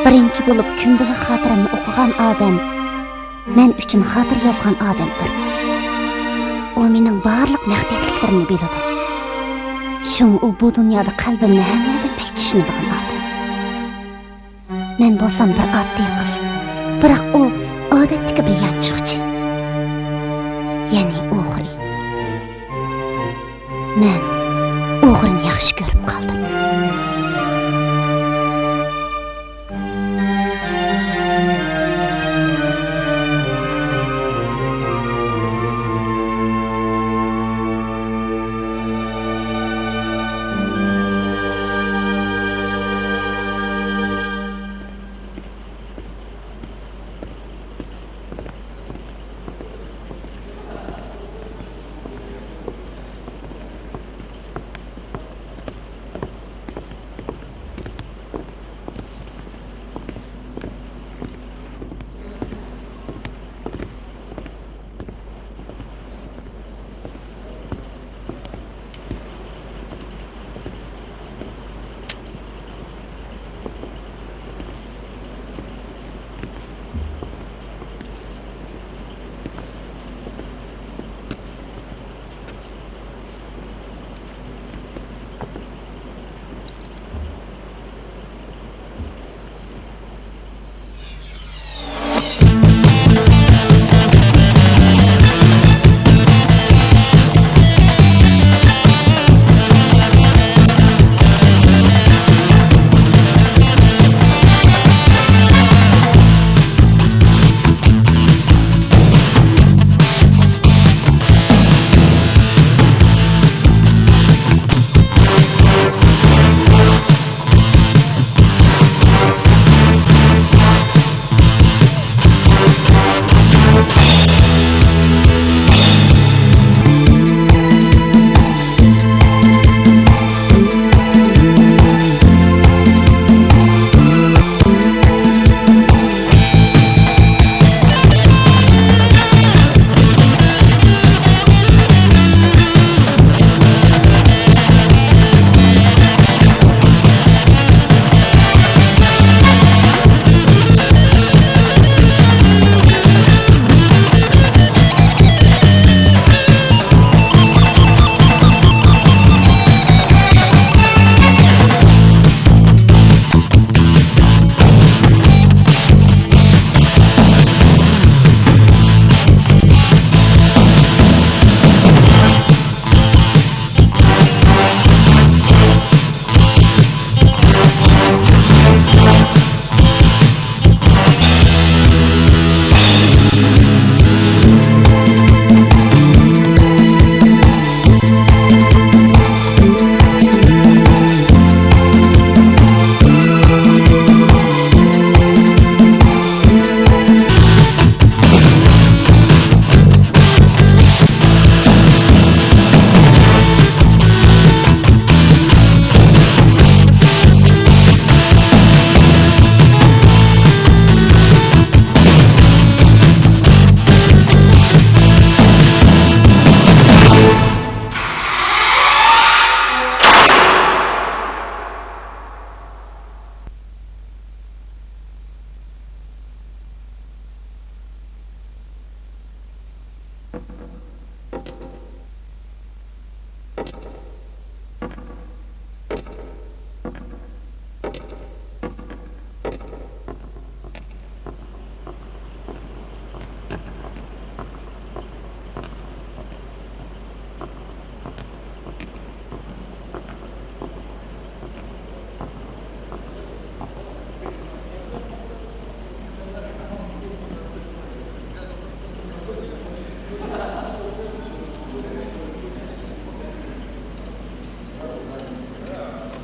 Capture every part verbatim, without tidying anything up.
بىرىنچى بولۇپ كۈندىلىك خاتىرەمنى ئوقۇغان ئادەم مەن ئۈچۈن خاتىرە يازغان ئادەمدۇر. ئۇ مېنىڭ بارلىق مەخپىيەتلىكلىرىمنى بىلىدۇ. شۇڭا ئۇ بۇ دۇنيادا قەلبىمنى ھەممىدىن بەك چۈشىنىدىغان ئادەم. مەن بولسام بىر ئاددىي قىز، بىراق ئۇ ئادەتتىكى بىر يانچۇقچى. يەنى ئوغرى. مەن ئوغرىنى ياخشى كۆرۈپ قالدىم.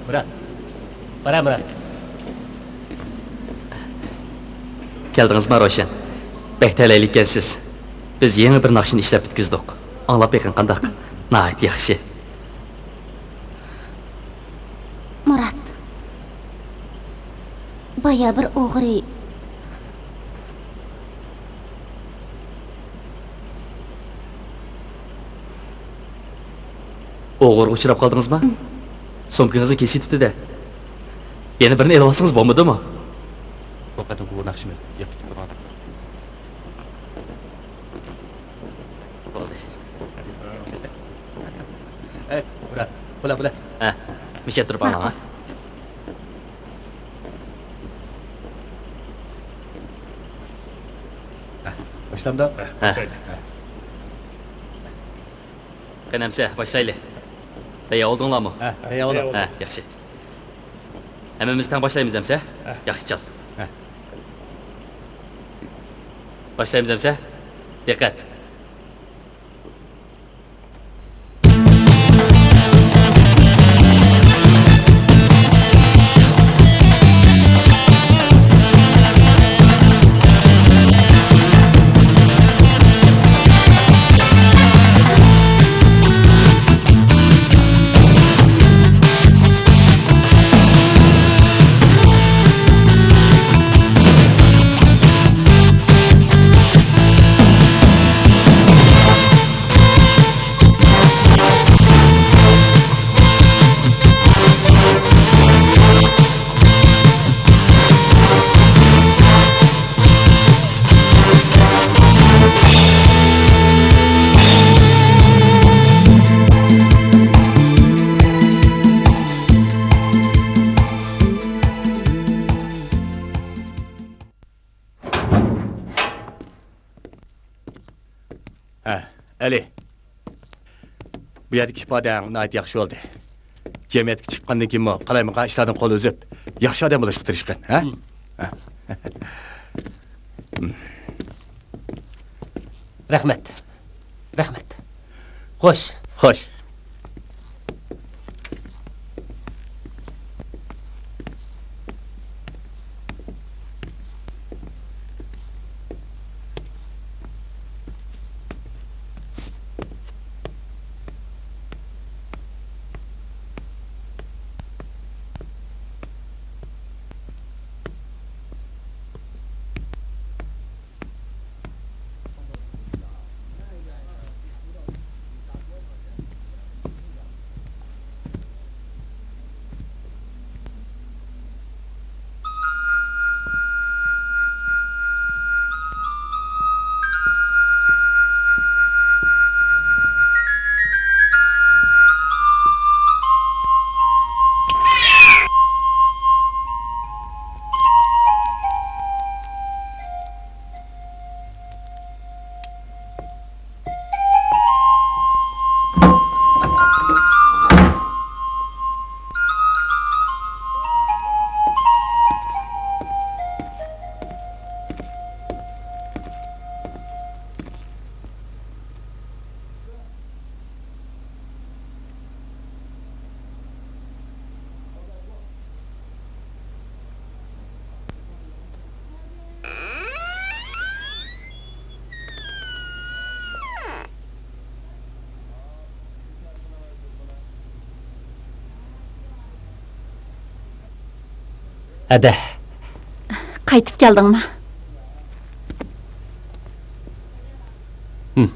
مۇرات، بارە مۇرات. كەلدىڭىزما روشەن؟ بەك تەلەيلىككەنسىز. بىز يېڭى بىر ناخشىنى ئىشلەپ پۈتكۈزدۇق. ئاڭلاپ بېقىڭ قانداق؟ ناھايىتى ياخشى. مۇرات، بايا بىر ئوغرى. ئوغرىغا ئۇچراپ قالدىڭىزما؟ سومكىڭىزنى كېسىۋېتىپتۇ-دە. يەنە بىرنى ئېلىۋالسىڭىز بولمىدىمۇ؟ قېتىمقى بۇ ناخشىمىز ياقتۇرۇپ قويغان. بولدى. ئەي، بۇرا، بۇلا، بۇلا. ھە، مىشەپ تۇرۇپ ئاڭلاڭ. ھە، باشلاندى. ھە. قېنى ئەمسە، باشلايلى. تەييار بولدۇڭلارمۇ؟ ھە، تەييار بولدۇق. ھە، ياخشى. ھەممىمىز تەڭ باشلايمىز ئەمسە؟ ھە. ياخشى چال. ھە. باشلايمىز ئەمسە؟ دىققەت! ھە، ئەلى. بۇ يەردىكى ئىپادەڭ ناھايىتى ياخشى بولدى. جەمئىيەتكە چىققاندىن كېيىنمۇ قالايمىقان ئىشلاردىن قول ئۈزۈپ، ياخشى ئادەم بولۇشقا تىرىشقىن، ھە؟ ھە. رەھمەت. رەھمەت. خوش. خوش. ھەدە. قايتىپ كەلدىڭمۇ؟ ھىم.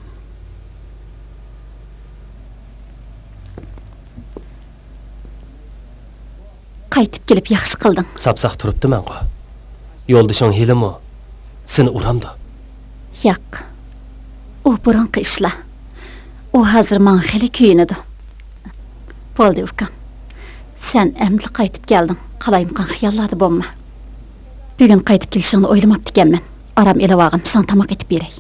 قايتىپ كېلىپ ياخشى قىلدىڭ. ساپساق تۇرۇپتىمەنغۇ. يولدىشىڭ ھېلىمۇ سېنى ئۇرامدۇ؟ ياق. ئۇ بۇرۇنقى ئىشلار. ئۇ ھازىر ماڭا خېلى كۆيۈنىدۇ. بولدى، ئۇكام. سەن ئەمدىلا قايتىپ كەلدىڭ. قالايمىقان خىياللاردا بولما. بۈگۈن قايتىپ كېلىشىڭنى ئويلىماپتىكەنمەن. ئارام ئېلىۋالغىن، ساڭا تاماق ئېتىپ بېرەي.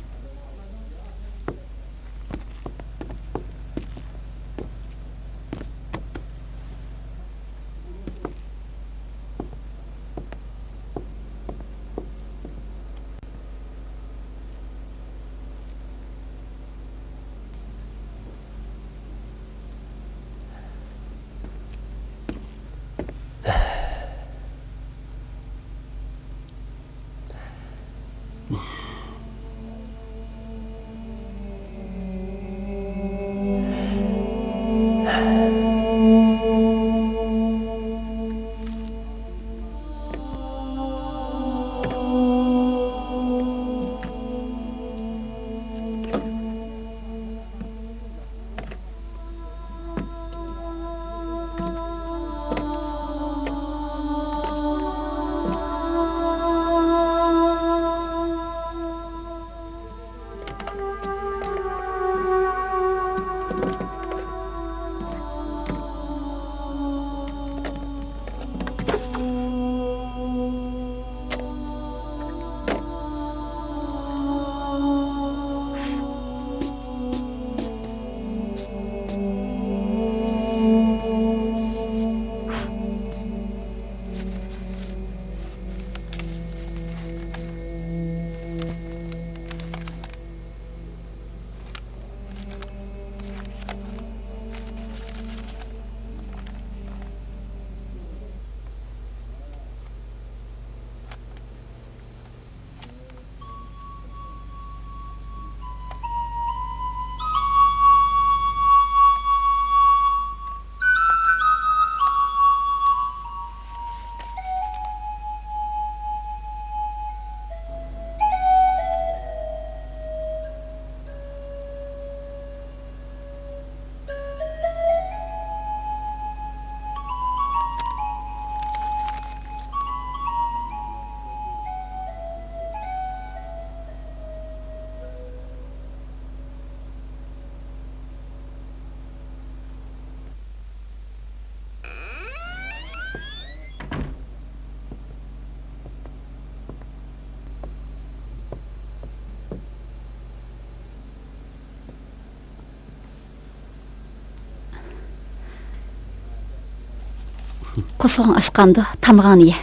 قورسىقىڭ ئاچقاندۇ، تامىقىڭنى يە.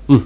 ھىم.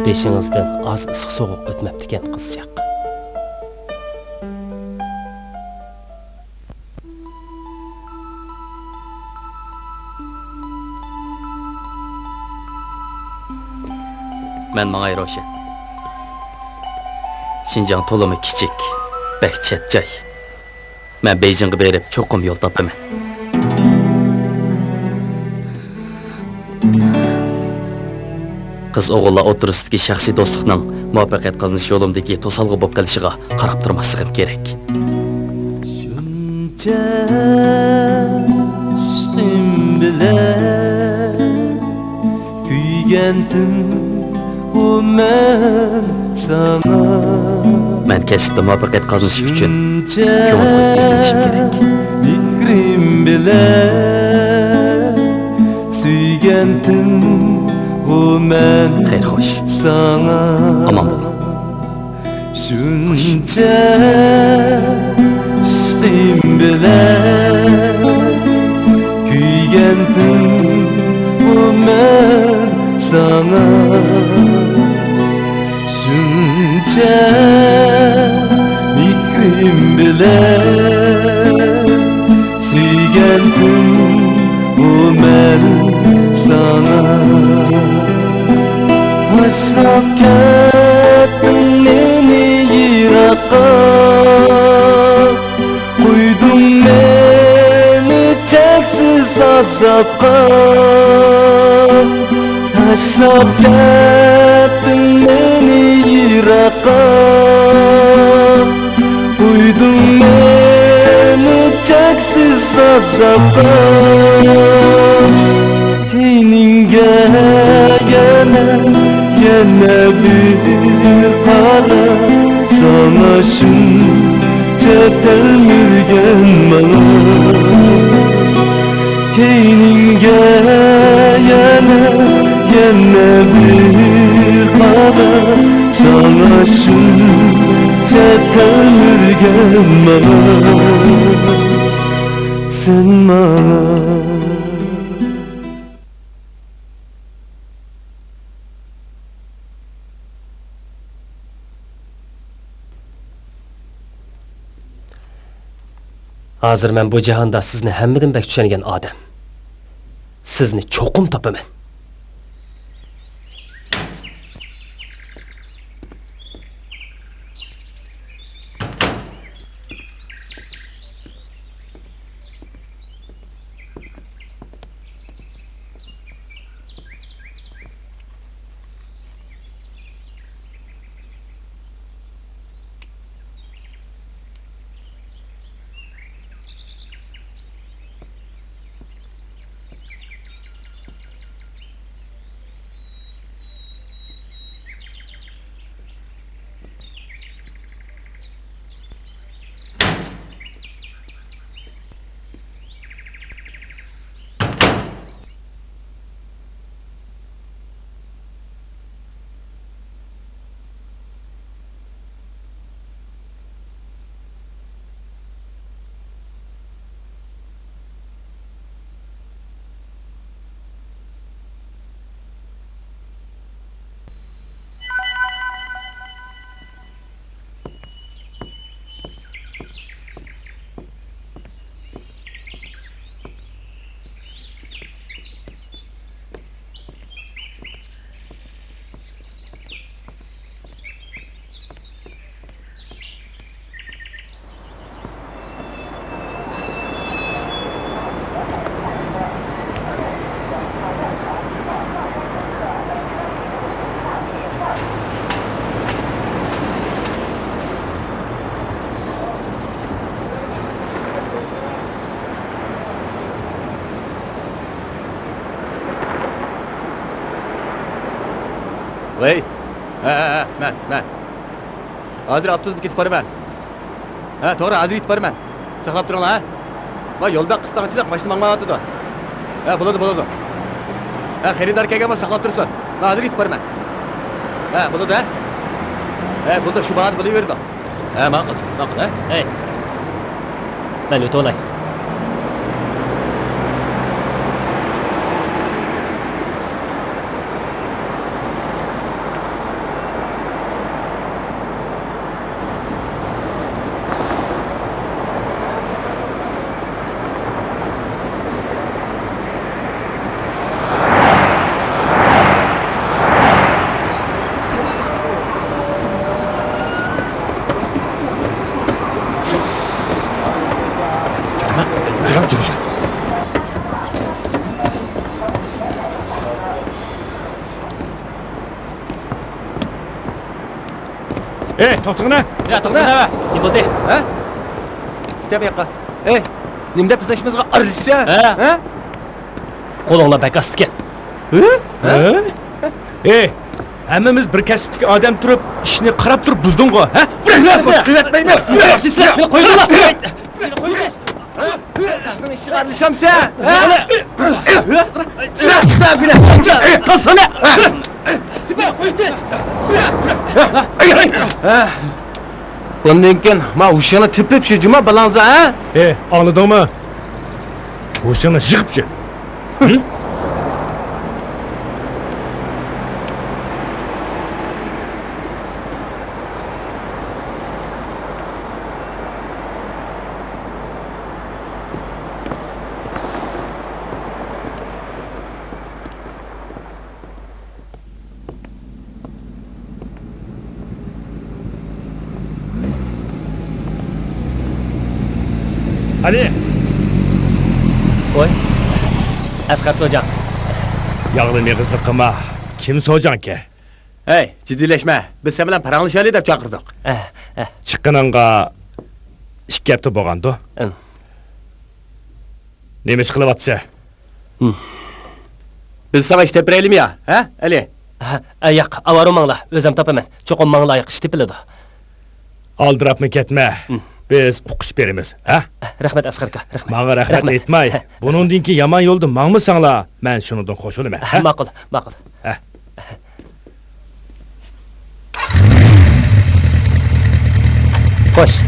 بېشىڭىزدىن ئاز ئىسسىق سوغۇق ئۆتمەپتىكەن، قىزچاق. مەن ماڭاي، روشەن. شىنجاڭ تولىمۇ كىچىك، بەك چەت جاي. مەن بېيجىڭغا بېرىپ چوقۇم يول تاپىمەن. قىز ئوغۇللار ئوتتۇرىسىدىكى شەخسىي دوستلۇقنىڭ مۇۋەپپەقىيەت قازىنىش يولۇمدىكى توسالغۇ بولۇپ قېلىشىغا قاراپ تۇرماسلىقىم كېرەك. شۇنچە ئىشقىم بىلەن كۆيگەنتىم ئۇ مەن ساڭا. مەن كەسىپتە مۇۋەپپەقىيەت قازىنىش ئۈچۈن كۆڭۈل قويۇپ ئىزدىنىشىم كېرەك. مېھرىم بىلەن سۆيگەنتىم ئۇ مەن خەير، خوش. ساڭا. ئامان بولۇڭ. شۇنچە ئىشقىم بىلەن كۆيگەنتىم ئۇ مەن ساڭا. شۇنچە مېھرىم بىلەن سۆيگەنتىم ئۇ مەن ساڭا. تاشلاپ كەتتىڭ مېنى يىراققا، قويدۇڭ مېنى چەكسىز ئازابقا. تاشلاپ كەتتىڭ مېنى يىراققا، قويدۇڭ مېنى چەكسىز ئازابقا. كەينىڭگە يەنە، يەنە بىر قارا، ساڭا شۇنچە تەلمۈرگەن ماڭا. كەينىڭگە يەنە، يەنە بىر قارا، ساڭا شۇنچە تەلمۈرگەن ماڭا، سەن ماڭا. ھازىر مەن بۇ جاھاندا سىزنى ھەممىدىن بەك چۈشەنگەن ئادەم. سىزنى چوقۇم تاپىمەن. ۋەي. ھە، ھە، ھە، مەن، مەن. ھازىر ئاپتوبۇستا كېتىپ بارىمەن. ھە، توغرا، ھازىر يېتىپ بارىمەن. ساقلاپ تۇرۇڭلار، ھە؟ ۋاي، يول بەك قىستاڭچىلىق، ماشىنا ماڭمايۋاتىدۇ. ھە، بولىدۇ، بولىدۇ. ھە، خېرىدار كەلگەن بولسا ساقلاپ تۇرسۇن. مەن ھازىر يېتىپ بارىمەن. ھە، بولىدۇ، ھە؟ ھە، بولىدۇ، شۇ باھادا بولۇۋېرىدۇ. ھە، ماقۇل، ماقۇل، ھە؟ ھەي. مەن ئۆتۈۋالاي. ئەي، توختىغىنا! يا، توختىغىنا! نېمە بولدى؟ ھە؟ كېتە بۇ ياققا. ئەي، نېمە دەپ بىزنىڭ ئىشىمىزغا ئارىلىشىسەن؟ ھە؟ ھە؟ قولۇڭلار بەك ئاستىكەن. ھە؟ ھە؟ ئەي، ھەممىمىز بىر كەسىپتىكى ئادەم تۇرۇپ، ئىشنى قاراپ تۇرۇپ بۇزدۇڭغۇ، ھە؟ بۇرۇڭلار بوش قىلىۋەتمەيمىز. سىلەر مېنى قويۇڭلار. مېنى قويۇڭلار. سەن ئىشقا ئارىلىشامسەن؟ ھە؟ كىتاب، كىتاب، كىتاب. تاسلا! بۇندىن كېيىن ما ھوشۇڭنى تېپىپ شۇ جۇما بالاڭزا، ھە؟ ئەي، ئاڭلىدىڭمۇ؟ ھوشۇڭنى يىغىپ شۇ. ھە؟ ئەلى! ۋاي، ئەسقەر سوجاڭ. ياغلىما ئېغىزلىق قىلما. كىم سوجاڭكى؟ ھەي، جىددىيلەشمە. بىز سەن بىلەن پاراڭلىشايلى دەپ چاقىردۇق. ئە، ئە. چىققىنىڭغا ئىككى ھەپتە بولغاندۇ؟ ئىم. نېمە ئىش قىلىۋاتىسەن؟ ھىم. بىز ساڭا ئىش تېپىپ بېرەيلىمۇ يا، ھە، ئەلى؟ ھە، ئە، ياق، ئاۋارە بولماڭلار، ئۆزۈم تاپىمەن. چوقۇم ماڭا لايىق ئىش تېپىلىدۇ. ئالدىراپمۇ كەتمە. ھىم. بىز ئۇقۇش بېرىمىز، ھە؟ رەھمەت، ئەسقەر ئاكا، رەھمەت. ماڭا رەھمەت ئېيتماي. بۇنىڭدىن كېيىن يامان يولدا ماڭمىساڭلار، مەن شۇنىڭدىن خوش بولىمەن، ھە؟ ماقۇل، ماقۇل. ھە. خوش.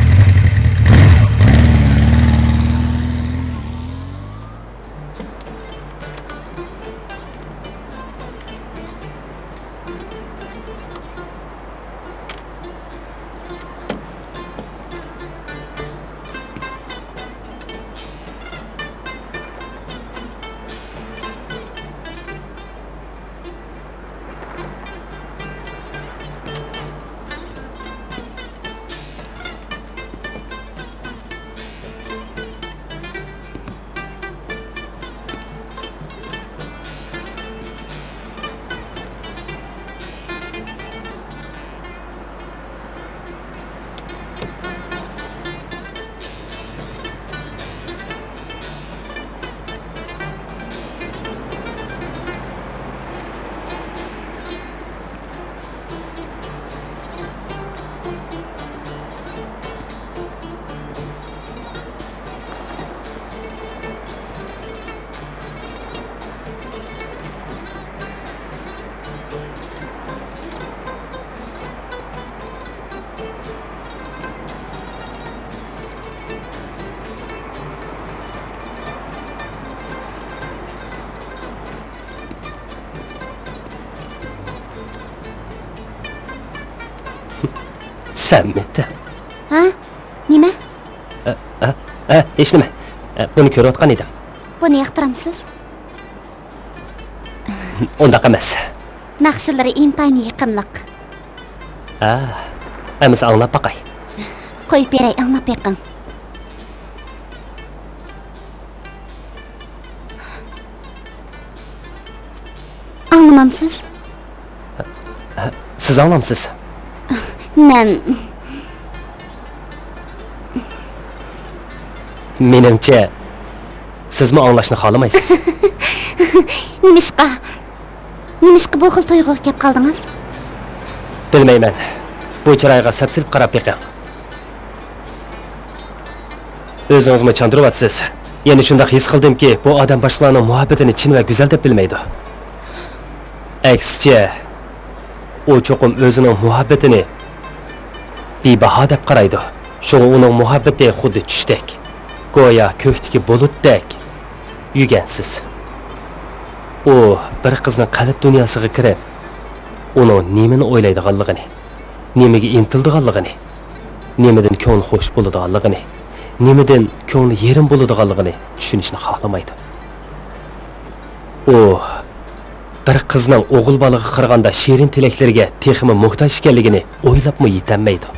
سەنمىتى؟ ھە؟ نېمە؟ ئە، ئە، ئە، ھېچنېمە. ئە، بۇنى كۆرۈۋاتقان ئىدىم. بۇنى ياقتۇرامسىز؟ ئۇنداق ئەمەس. ناخشىلىرى ئىنتايىن يېقىملىق. ھە، ئەمىسە ئاڭلاپ باقاي. قويۇپ بېرەي، ئاڭلاپ بېقىڭ. ئاڭلىمامسىز؟ سىز ئاڭلامسىز؟ مەن. مېنىڭچە، سىزمۇ ئاڭلاشنى خالىمايسىز. نېمىشقا؟ نېمىشقا بۇ خىل تۇيغۇغا كەپ قالدىڭىز؟ بىلمەيمەن. بۇ چىرايغا سەپسېلىپ قاراپ بېقىڭ. ئۆزىڭىزمۇ چاندۇرۇۋاتىسىز. يەنە شۇنداق ھېس قىلدىمكى، بۇ ئادەم باشقىلارنىڭ مۇھەببىتىنى چىن ۋە گۈزەل دەپ بىلمەيدۇ. ئەكسىچە، ئۇ چوقۇم ئۆزىنىڭ مۇھەببىتىنى بىباھا دەپ قارايدۇ. شۇڭا ئۇنىڭ مۇھەببىتى خۇددى چۈشتەك، گويا كۆكتىكى بۇلۇتتەك يۈگەنسىز. ئۇ بىر قىزنىڭ قەلب دۇنياسىغا كىرىپ، ئۇنىڭ نېمىنى ئويلايدىغانلىقىنى، نېمىگە ئىنتىلىدىغانلىقىنى، نېمىدىن كۆڭلى خوش بولىدىغانلىقىنى، نېمىدىن كۆڭلى يېرىم بولىدىغانلىقىنى چۈشىنىشنى خالىمايدۇ. ئۇ بىر قىزنىڭ ئوغۇل بالىغا قارىغاندا شېرىن تىلەكلىرىگە تېخىمۇ موھتاج ئىكەنلىكىنى ئويلاپمۇ يېتەلمەيدۇ.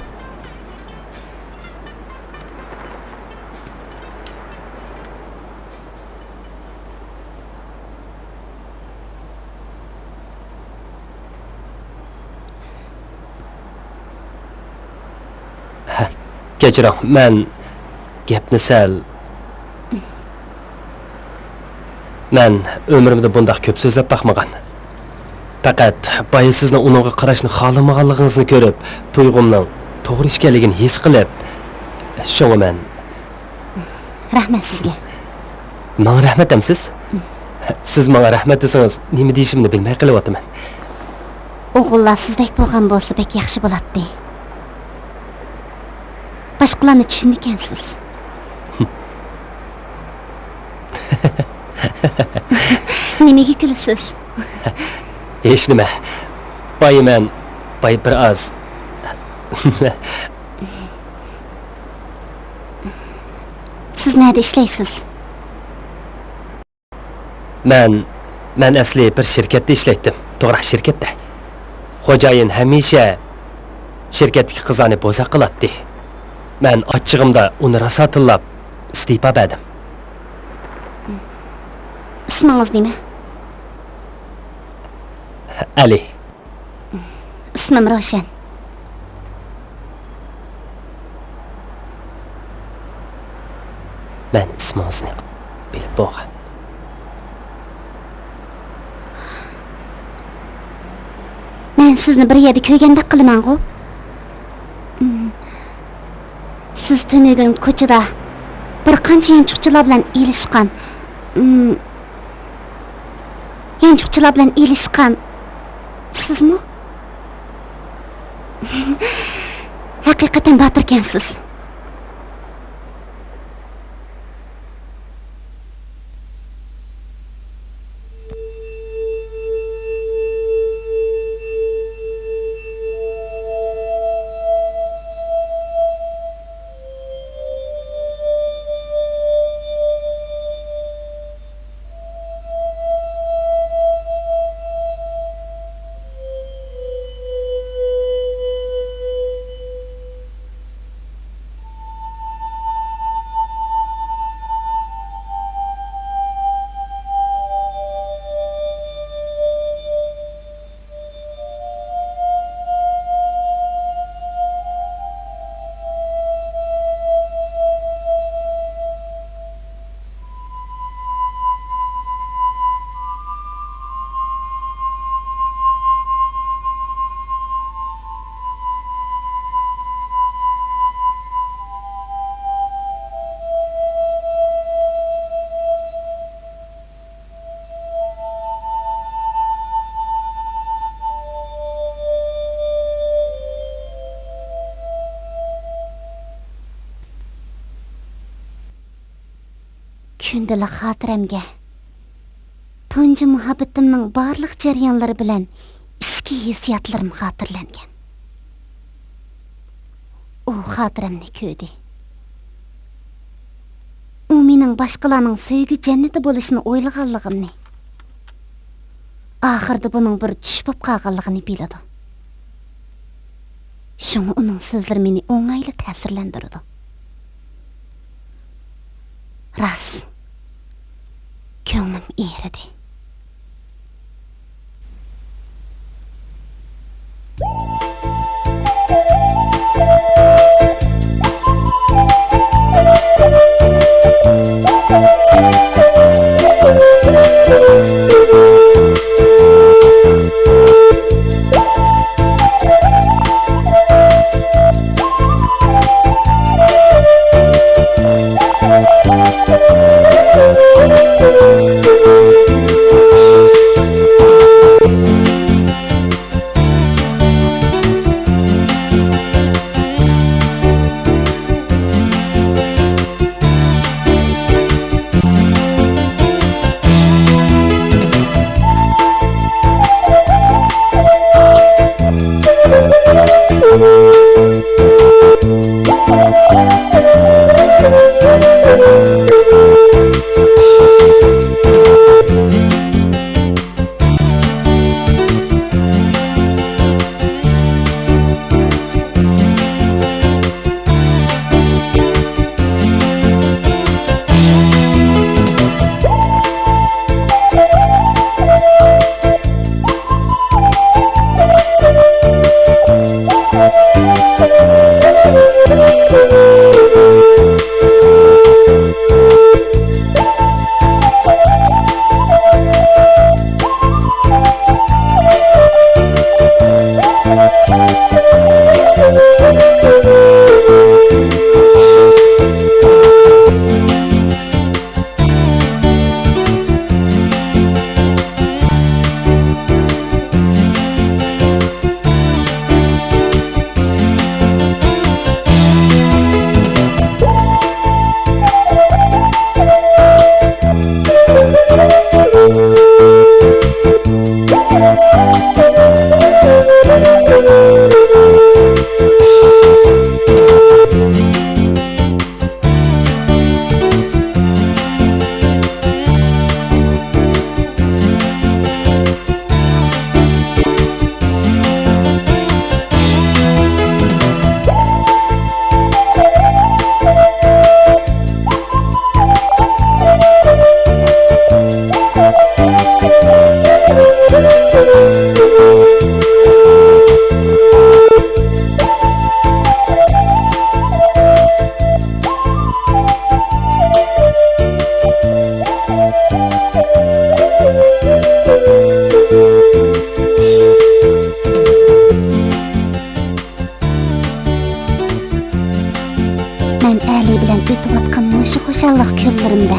كەچۈرۈڭ، مەن گەپنى سەل، مەن ئۆمرۈمدە بۇنداق كۆپ سۆزلەپ باقمىغان. پەقەت بايا سىزنىڭ ئۇنىڭغا قاراشنى خالىمىغانلىقىڭىزنى كۆرۈپ، تۇيغۇمنىڭ توغرا ئىكەنلىكىنى ھېس قىلىپ، شۇڭا مەن. رەھمەت سىزگە. ماڭا رەھمەت دەمسىز؟ سىز ماڭا رەھمەت دېسىڭىز، نېمە دېيىشىمنى بىلمەي قېلىۋاتىمەن. ئوغۇللار سىزدەك بولغان بولسا بەك ياخشى بولاتتى. باشقىلارنى چۈشىنىدىكەنسىز. نېمىگە كۈلىسىز؟ ھېچنېمە. بايا مەن، بايا بىر ئاز. سىز نەدە ئىشلەيسىز؟ مەن، مەن ئەسلى بىر شىركەتتە ئىشلەيتتىم. توغرا، شىركەتتە. خوجايىن ھەمىشە شىركەتتىكى قىزلارنى بوزەك قىلاتتى. مەن ئاچچىقىمدا ئۇنى راسا تىللاپ، ئىستېپا بەردىم. ئىسمىڭىز نېمە؟ ئەلى. ئىسمىم روشەن. مەن ئىسمىڭىزنى بىلىپ بولغان. مەن سىزنى بىر يەردە كۆرگەندەك قىلىمەنغۇ؟ ئىم، سىز تۈنۈگۈن كوچىدا بىر قانچە يانچۇقچىلار بىلەن ئېلىشقان، ئىم، يانچۇقچىلار بىلەن ئېلىشقان سىزمۇ؟ ھەقىقەتەن باتۇركەنسىز. كۈندىلىك خاتىرەمگە تۇنجى مۇھەببىتىمنىڭ بارلىق جەريانلىرى بىلەن ئىچكى ھېسسىياتلىرىم خاتىرىلەنگەن. ئۇ خاتىرەمنى كۆردى. ئۇ مېنىڭ باشقىلارنىڭ سۆيگۈ جەننىتى بولۇشىنى ئويلىغانلىقىمنى، ئاخىرىدا بۇنىڭ بىر چۈش بولۇپ قالغانلىقىنى بىلىدۇ. شۇڭا ئۇنىڭ سۆزلىرى مېنى ئوڭايلا تەسىرلەندۈرىدۇ. راست، كۆڭلۈم ئېرىدى.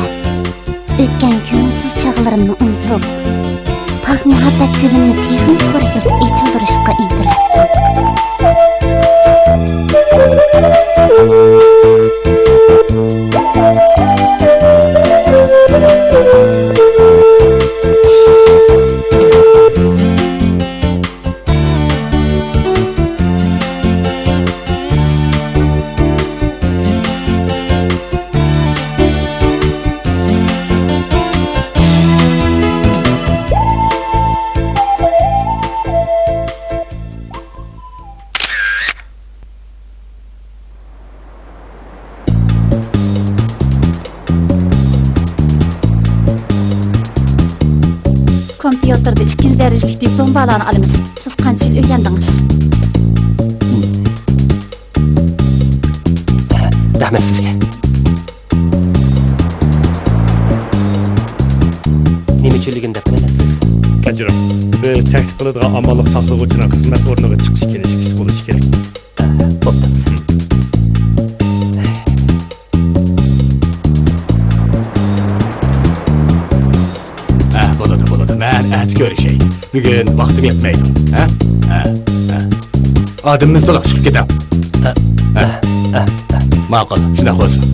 ئۆتكەن كۆڭۈلسىز چاغلىرىمنى ئۇنتۇپ، پاك مۇھەببەت گۈلۈمنى تېخىمۇ كۆركۈزۈپ ئېچىلدۇرۇشقا ئىنتىلاتتىم. كومپيۇتېردا ئىككىنچى دەرىجىلىك دىپلوم بارلارنى ئالىمىز. سىز قانچە يىل ئۆگەندىڭىز؟ رەھمەت سىزگە. نېمە ئۈچۈنلۈكىنى دەپ بىلەمسىز؟ كەچۈرۈڭ. بىز تەكلىپ قىلىدىغان ئامانلىق ساقلىغۇچىنىڭ خىزمەت ئورنىغا چىقىش كىنىشكىسى بولۇشى كېرەك. بوپتۇ. ھە، بولىدۇ، بولىدۇ. مەن ئەتە كۆرۈشەي. بۈگۈن ۋاقتىم يەتمەيدۇ. ھە؟ ھە، ھە. ئادىمىمىز تولا، چىقىپ كېتىڭ. ھە، ھە، ھە، ھە. ماقۇل، شۇنداق بولسۇن.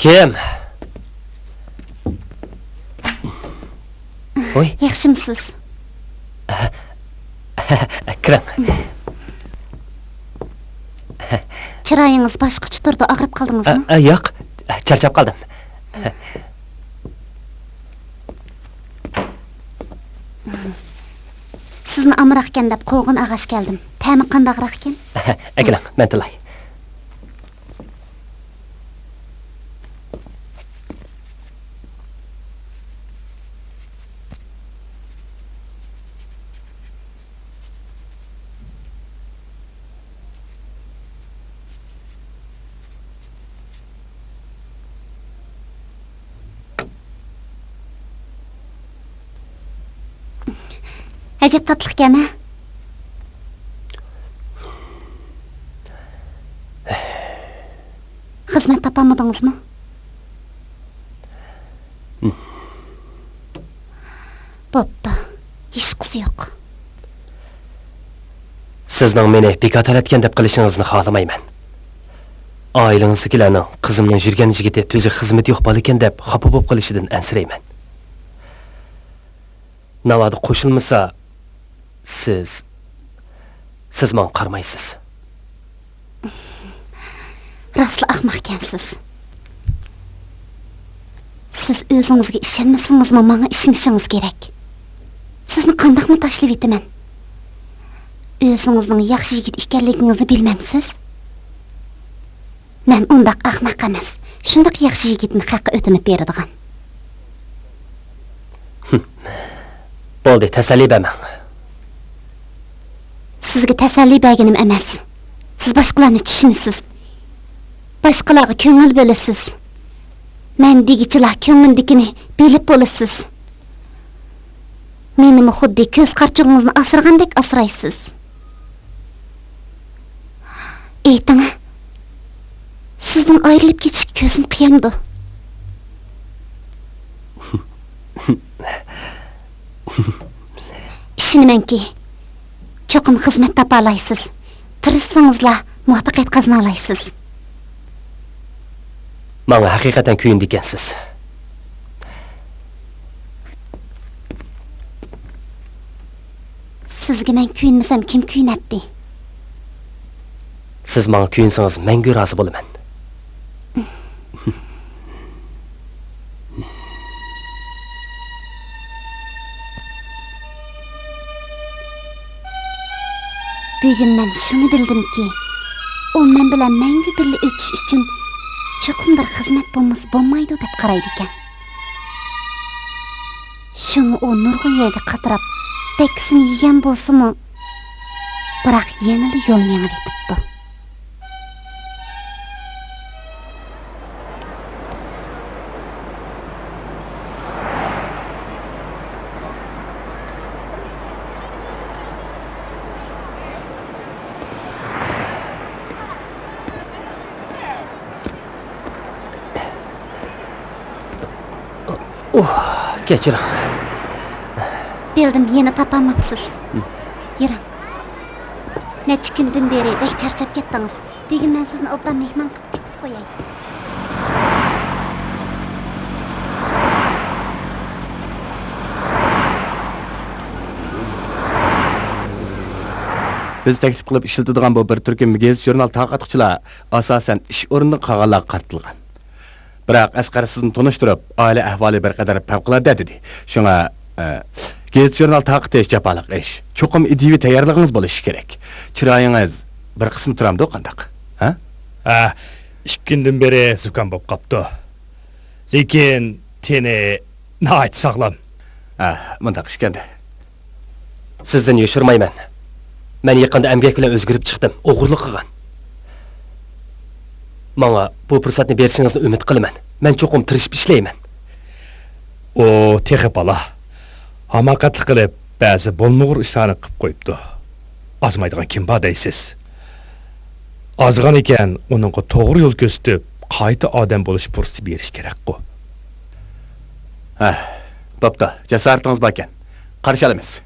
كىم؟ ۋوي. ياخشىمسىز؟ كىرىڭ. چىرايىڭىز باشقىچە تۇرىدۇ، ئاغرىپ قالدىڭىزمۇ؟ ئە، ئە، ياق، چارچاپ قالدىم. سىزنى ئامراقكەن دەپ قوغۇن ئالغاچ كەلدىم. تەمى قانداقراقكەن؟ ئەكېلىڭ، مەن تىلاي. ئەجەب تاتلىقكەن، ھە؟ خىزمەت تاپالمىدىڭىزمۇ؟ بوپتۇ، ھېچقىسى يوق. سىزنىڭ مېنى بىكار تەلەتكەن دەپ قېلىشىڭىزنى خالىمايمەن. ئائىلىڭىزدىكىلەرنىڭ قىزىمنىڭ يۈرگەن يىگىتى تۈزۈك خىزمىتى يوق بالىكەن دەپ خاپا بولۇپ قېلىشىدىن ئەنسىرەيمەن. ناۋادا قوشۇلمىسا، سىز، سىز ماڭا قارىمايسىز. راستلا ئەخمەقكەنسىز. سىز ئۆزىڭىزگە ئىشەنمىسىڭىزمۇ، ماڭا ئىشىنىشىڭىز كېرەك. سىزنى قانداقمۇ تاشلىۋېتىمەن؟ ئۆزىڭىزنىڭ ياخشى يىگىت ئىكەنلىكىڭىزنى بىلمەمسىز؟ مەن ئۇنداق ئەخمەق ئەمەس، شۇنداق ياخشى يىگىتنى خەققە ئۆتۈنۈپ بېرىدىغان. بولدى، تەسەللى بەرمەڭ. سىزگە تەسەللى بەرگىنىم ئەمەس. سىز باشقىلارنى چۈشىنىسىز. باشقىلارغا كۆڭۈل بۆلىسىز. مەن دېگۈچىلا كۆڭلۈمدىكىنى بىلىپ بولىسىز. مېنىمۇ خۇددى كۆز قارىچۇقىڭىزنى ئاسرىغاندەك ئاسرايسىز. ئېيتىڭ، سىزدىن ئايرىلىپ كېتىشكە كۆزۈم قىيامدۇ؟ ئىشىنىمەنكى، چوقۇم خىزمەت تاپالايسىز. تىرىشسىڭىزلا، مۇۋەپپەقىيەت قازىنالايسىز. ماڭا ھەقىقەتەن كۆيۈنىدىكەنسىز. سىزگە مەن كۆيۈنمىسەم، كىم كۆيۈنەتتى؟ سىز ماڭا كۆيۈنسىڭىز، مەڭگۈ رازى بولىمەن. بۈگۈن مەن شۇنى بىلدىمكى، ئۇ مەن بىلەن مەڭگۈ بىللە ئۆتۈش ئۈچۈن چوقۇم بىر خىزمەت بولمىسا بولمايدۇ دەپ قارايدىكەن. شۇڭا ئۇ نۇرغۇن يەرگە قاتراپ، دەككىسىنى يېگەن بولسىمۇ، بىراق يەنىلا يول مېڭىۋېتىپتۇ. ئۇھ، كەچۈرۈڭ. بىلدىم، يەنە تاپالماپسىز. يۈرۈڭ. نەچچە كۈندىن بېرى بەك چارچاپ كەتتىڭىز. بۈگۈن مەن سىزنى ئوبدان مېھمان قىلىپ كۈتۈپ قوياي. بىز تەكلىپ قىلىپ ئىشلىتىدىغان بۇ بىر تۈركۈم گېزىت-ژۇرنال تارقاتقۇچىلار ئاساسەن ئىش ئورنىدىن قالغانلارغا قارىتىلغان. بىراق ئەسقەر سىزنى تونۇشتۇرۇپ، ئائىلە ئەھۋالى بىر قەدەر پەۋقۇلئاددە دېدى. شۇڭا، ئە، گېزىت-ژۇرنال تارقىتىش جاپالىق ئىش. چوقۇم ئىدىيىۋى تەييارلىقىڭىز بولۇشى كېرەك. چىرايىڭىز بىر قىسمى تۇرامدۇ قانداق؟ ھە؟ ھە، ئىككى كۈندىن بېرى زۇكام بولۇپ قاپتۇ. لېكىن تېنى ناھايىتى ساغلام. ھە، مۇنداق ئىكەن-دە. سىزدىن يوشۇرمايمەن. مەن يېقىندا ئەمگەك بىلەن ئۆزگىرىپ چىقتىم، ئوغرىلىق قىلغان. ماڭا بۇ پۇرسەتنى بېرىشىڭىزنى ئۈمىد قىلىمەن. مەن چوقۇم تىرىشىپ ئىشلەيمەن. ئۇ تېخى بالا. ھاماقەتلىك قىلىپ، بەزى بولمىغۇر ئىشلارنى قىلىپ قويۇپتۇ. ئازمايدىغان كىم بار دەيسىز؟ ئازغان ئىكەن، ئۇنىڭغا توغرا يول كۆرسىتىپ، قايتا ئادەم بولۇش پۇرسىتى بېرىش كېرەكقۇ. ھە، بوپتۇ، جاسارىتىڭىز باركەن. قارشى ئالىمىز.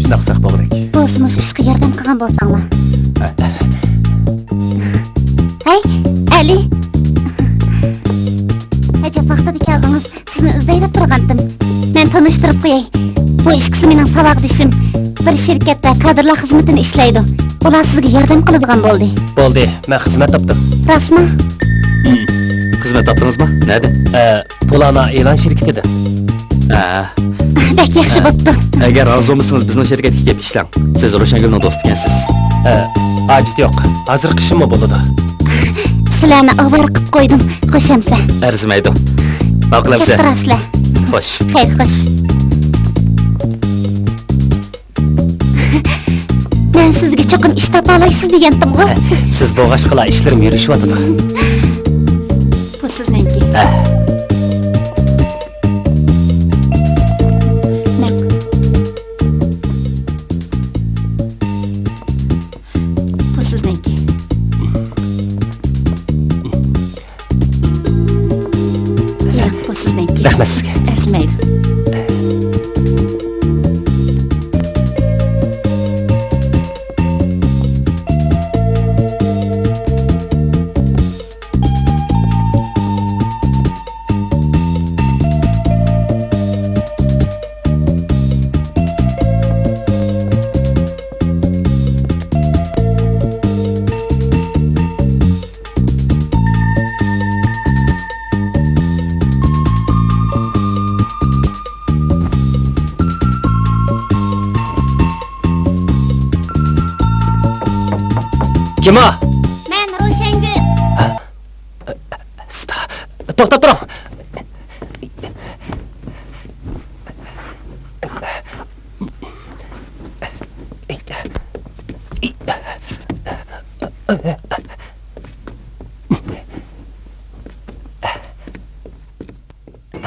شۇنداق قىلساق بولغۇدەك. بولسا مۇشۇ ئىشقا ياردەم قىلغان بولساڭلار. ھە. ھەي، ئەلى! ئەجەب ۋاقتىدا كەلدىڭىز. سىزنى ئىزدەي دەپ تۇرغانتىم. مەن تونۇشتۇرۇپ قوياي. بۇ ئىككىسى مېنىڭ ساۋاقدىشىم. بىر شىركەتتە كادىرلار خىزمىتىنى ئىشلەيدۇ. ئۇلار سىزگە ياردەم قىلىدىغان بولدى. بولدى، مەن خىزمەت تاپتىم. راستمۇ؟ ھىم. خىزمەت تاپتىڭىزمۇ؟ نەدە؟ ئە، پۇلانا ئېلان شىركىتىدە. ھە. بەك ياخشى بوپتۇ. ئەگەر رازى بولمىسىڭىز، بىزنىڭ شىركەتكە كېلىپ ئىشلەڭ. سىز روشەنگۈلنىڭ دوستى ئىكەنسىز. ئە، ھاجىتى يوق. ھازىر قىشىممۇ بولىدۇ. سىلەرنى ئاۋارە قىلىپ قويدۇم. خوش ئەمسە. ئەرزىمەيدۇ. ماقۇل ئەمسە. كەتتى راسلە. خوش. خەير، خوش. مەن سىزگە چوقۇم ئىش تاپالايسىز دېگەنتىمغۇ؟ سىز بولغاچقىلا ئىشلىرىم يۈرۈشۈۋاتىدۇ. بۇ سىزنىڭكى. ھە. نەق. بۇ سىزنىڭكى. ياق، بۇ سىزنىڭكى. رەھمەت سىزگە. ئەرزىمەيدۇ. كىم ئۇ؟ مەن روشەنگۈل. ھە؟ توختاپ تۇرۇڭ.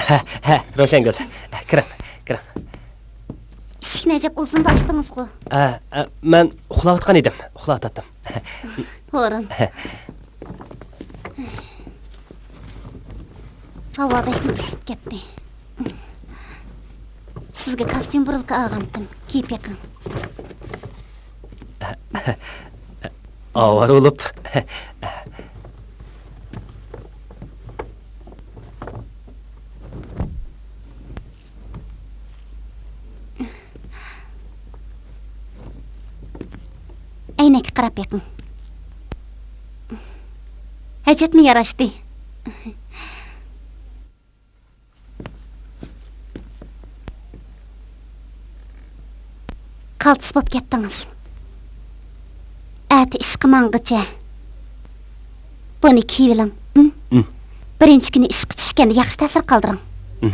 ھە، ھە، روشەنگۈل. كىرىڭ، كىرىڭ. ئىشىكنى ئەجەب ئۇزۇندا ئاچتىڭىزغۇ؟ ھە، ھە، مەن ئۇخلاۋاتقان ئىدىم، ئۇخلاۋاتاتتىم. ھورۇن. ھاۋا بەكمۇ ئىسسىپ كەتتى. سىزگە كاستيۇم بۇرۇلكا ئالغانتىم. كىيىپ بېقىڭ. ئاۋارە بولۇپ. ئەينەككە قاراپ بېقىڭ. ئەجەبمۇ ياراشتى. قالتىس بوپ كەتتىڭىز. ئەتە ئىشقا ماڭغىچە بۇنى كىيىۋېلىڭ. ئىم؟ ئىم. بىرىنچى كۈنى ئىشقا چۈشكەندە ياخشى تەسىر قالدۇرۇڭ. ئىم.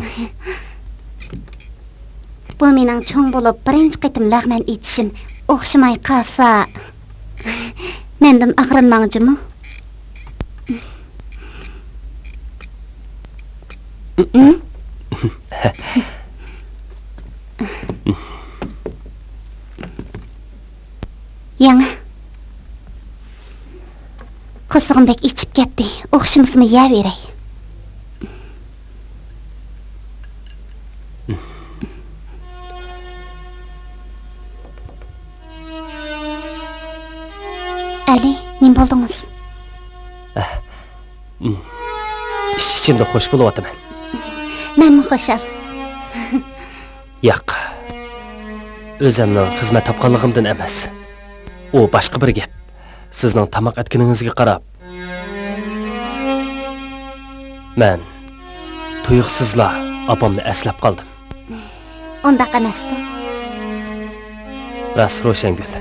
بۇ مېنىڭ چوڭ بولۇپ بىرىنچى قېتىم لەغمەن ئېيتىشىم. ئوخشىماي قالسا، مەندىن ئاغرىنماڭ جۇمۇ. يەڭ. قورسىقىم بەك ئېچىپ كەتتى. ئوخشىمىسىمۇ يەۋېرەي. ئەلى، نېمە بولدىڭىز؟ ئىچ-ئىچىمدە خوش بولۇۋاتىمەن. مەنمۇ خۇشال. ياق. ئۆزۈمنىڭ خىزمەت تاپقانلىقىمدىن ئەمەس. ئۇ باشقا بىر گەپ. سىزنىڭ تاماق ئەتكىنىڭىزگە قاراپ، مەن تۇيۇقسىزلا ئاپامنى ئەسلەپ قالدىم. ئۇنداق ئەمەستۇ. راست، روشەنگۈل.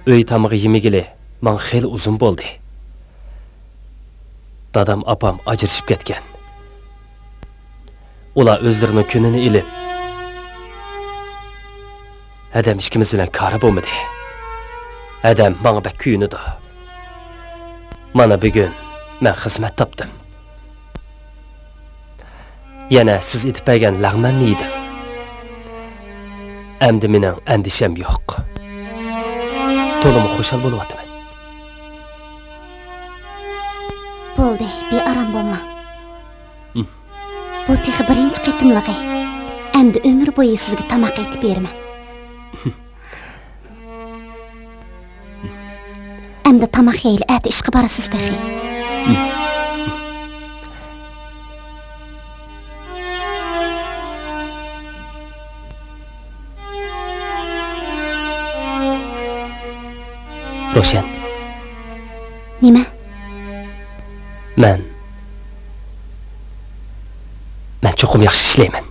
ئۆي تامىقى يېمىگىلى ماڭا خېلى ئۇزۇن بولدى. دادام، ئاپام ئاجرىشىپ كەتكەن. ئۇلار ئۆزلىرىنىڭ كۈنىنى ئېلىپ، ھەدەم ئىككىمىز بىلەن كارى بولمىدى. ھەدەم ماڭا بەك كۆيۈنىدۇ. مانا، بۈگۈن مەن خىزمەت تاپتىم. يەنە سىز ئېتىپ بەرگەن لەغمەننى يېدىم. ئەمدى مېنىڭ ئەندىشەم يوق. تولىمۇ خۇشال بولۇۋاتىمەن. بولدى، بىئارام بولما. ھىم. بۇ تېخى بىرىنچى قېتىملىقى. ئەمدى ئۆمۈر بويى سىزگە تاماق ئېتىپ بېرىمەن. ئەمدى تاماق يەيلى، ئەتە ئىشقا بارىسىز تېخى. روشەن. نېمە؟ مەن، مەن چوقۇم ياخشى ئىشلەيمەن.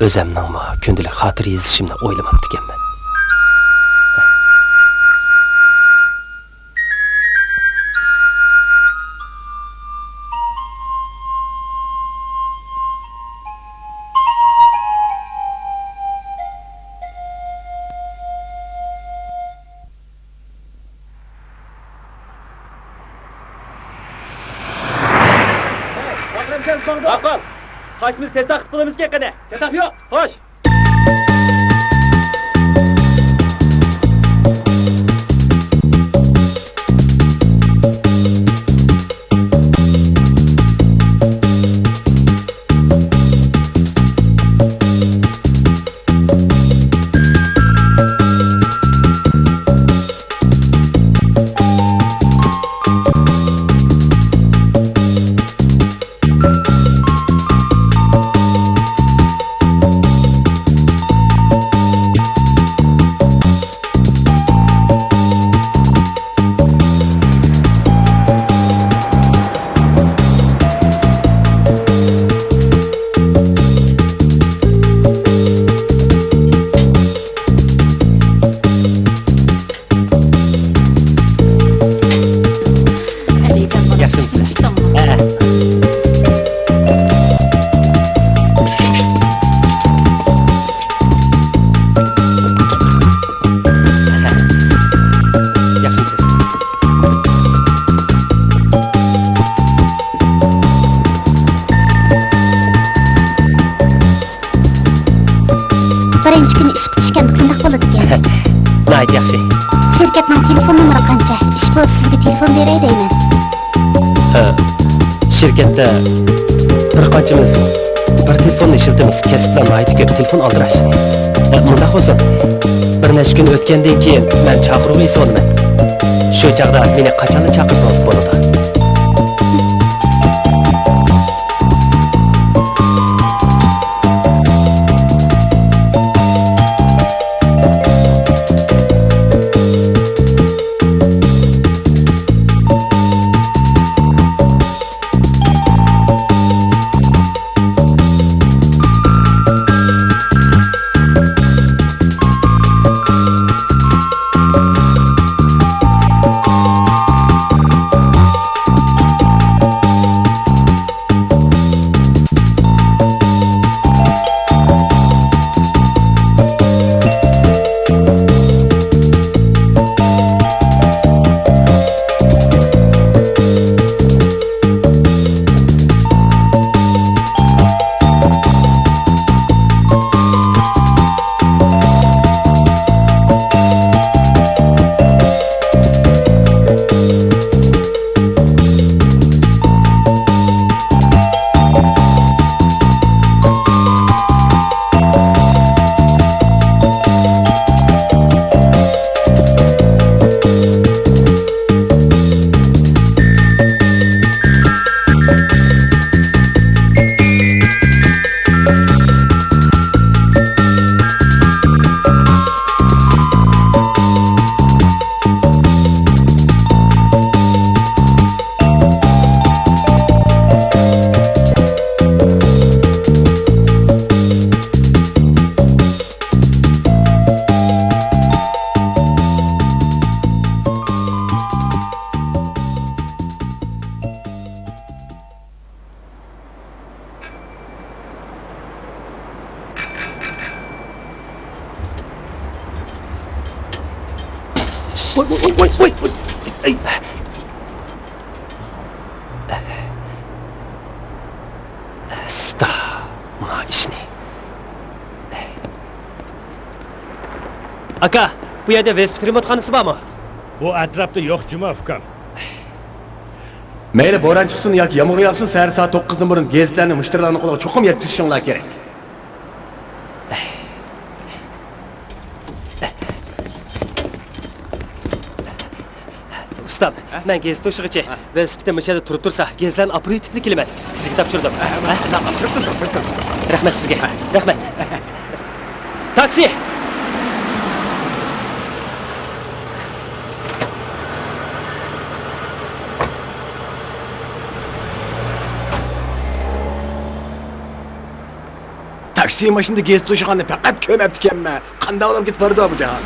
ئۆزەمنىڭمۇ كۈندىلىك خاتىرە يېزىشىمنى ئويلىماپتىكەنمەن. ماقۇل. قايسىمىز تېزراق قىلىپ بولىمىزكىن قېنى؟ تېزراق يوق. خوش. ئىشقا چۈشكەن قانداق بولىدىكەن؟ ناھايىتى ياخشى. شىركەتنىڭ تېلېفون نومۇرى قانچە؟ ئىش بولسا سىزگە تېلېفون بېرەي دەيمەن. ئە، شىركەتتە بىر قانچىمىز بىر تېلېفوننى ئىشلىتىمىز. كەسىپلەر ناھايىتى كۆپ، تېلېفون ئالدىراش. ئە، مۇنداق بولسۇن، بىر نەچچە كۈن ئۆتكەندىن كېيىن مەن چاقىرغۇ ئېسىۋالىمەن. شۇ چاغدا مېنى قاچانلا چاقىرسىڭىز بولىدۇ. ۋاي، ۋاي، ۋاي، ۋاي، ۋاي. ئەي. ئاستا، ما ئىشنى. ئاكا، بۇ يەردە ۋېلىسىپىت رېمونتخانىسى بارمۇ؟ بۇ ئەتراپتا يوق جۇمۇ، ئۇكام. مەيلى بوران چىقسۇن ياكى يامغۇر ياغسۇن، سەھەر سائەت توققۇزدىن بۇرۇن گېزىتلەرنى مۇشتەرىلەرنىڭ قولىغا چوقۇم يەتكۈزۈشۈڭلار كېرەك. ئۇستام، ھە؟ مەن گېزىت توشۇغۇچە، ھە، ۋېلىسىپىتىم مۇشۇ يەردە تۇرۇپ تۇرسا، گېزىتلەرنى ئاپىرىۋېتىپلا كېلىمەن. سىزگە تاپشۇردۇم. ھە، ھە؟ تۇرۇپ تۇرسۇن، تۇرۇپ تۇرسۇن. رەھمەت سىزگە. ھە. رەھمەت. تاكسى! تاكسى ماشىنىدا گېزىت توشۇغاننى پەقەت كۆرمەپتىكەنمەن. قانداق بولۇپ كېتىپ بارىدۇ بۇ جاھان؟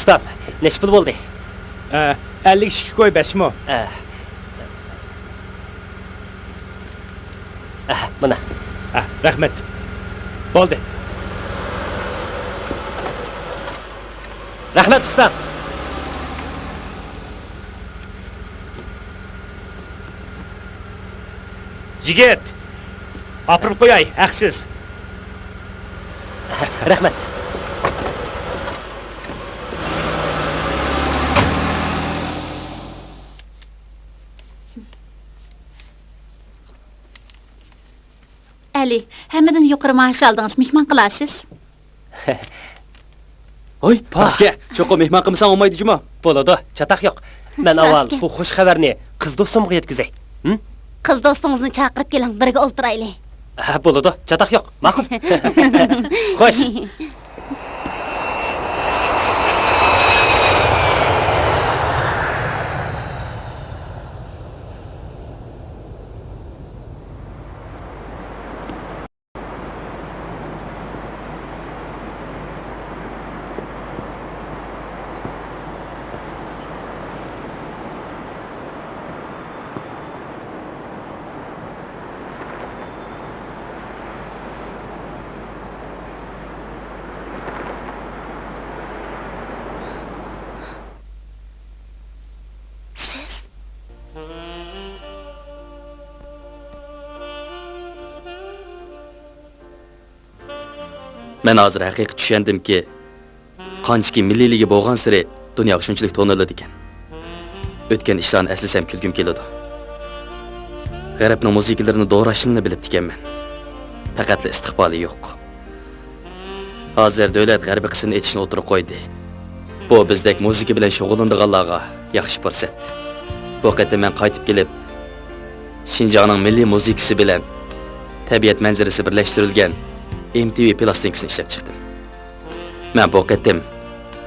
ئۇستام، نەچچە پۇل بولدى؟ ئە، ئەللىك ئىككى كوي بەش مو. ئە. ئە، مانا. ئە، رەھمەت. بولدى. رەھمەت، ئۇستام. يىگىت، ئاپىرىپ قوياي، ھەقسىز. رەھمەت. ئەلى، ھەممىدىن يۇقىرى مائاش ئالدىڭىز، مېھمان قىلارسىز. ھوي، پا! راستكە، چوقۇم مېھمان قىلمىساڭ بولمايدۇ جۇمۇ. بولىدۇ، چاتاق يوق. مەن ئاۋۋال راستكە. بۇ خوش خەۋەرنى قىز دوستۇمغا يەتكۈزەي. ھىم؟ قىز دوستىڭىزنى چاقىرىپ كېلىڭ، بىرگە ئولتۇرايلى. ھە، بولىدۇ، چاتاق يوق. ماقۇل. خوش. سىز؟ مەن ھازىر ھەقىقىي چۈشەندىمكى، قانچىكى مىللىيلىكى بولغانسېرى دۇنياغا شۇنچىلىك تونۇلىدىكەن. ئۆتكەن ئىشلارنى ئەسلىسەم كۈلكۈم كېلىدۇ. غەربنىڭ مۇزىكىلىرىنى دوراشنىلا بىلىپتىكەنمەن. پەقەتلا ئىستىقبالى يوق. ھازىر دۆلەت غەربىي قىسىمنى ئېچىشنى ئوتتۇرىغا قويدى. بۇ بىزدەك مۇزىكا بىلەن شۇغۇللىنىدىغانلارغا ياخشى پۇرسەت. بۇ قېتىم مەن قايتىپ كېلىپ، شىنجاڭنىڭ مىللىي مۇزىكىسى بىلەن تەبىئەت مەنزىرىسى بىرلەشتۈرۈلگەن ئېم تى ۋى پىلاستىنكىسىنى ئىشلەپ چىقتىم. مەن بۇ قېتىم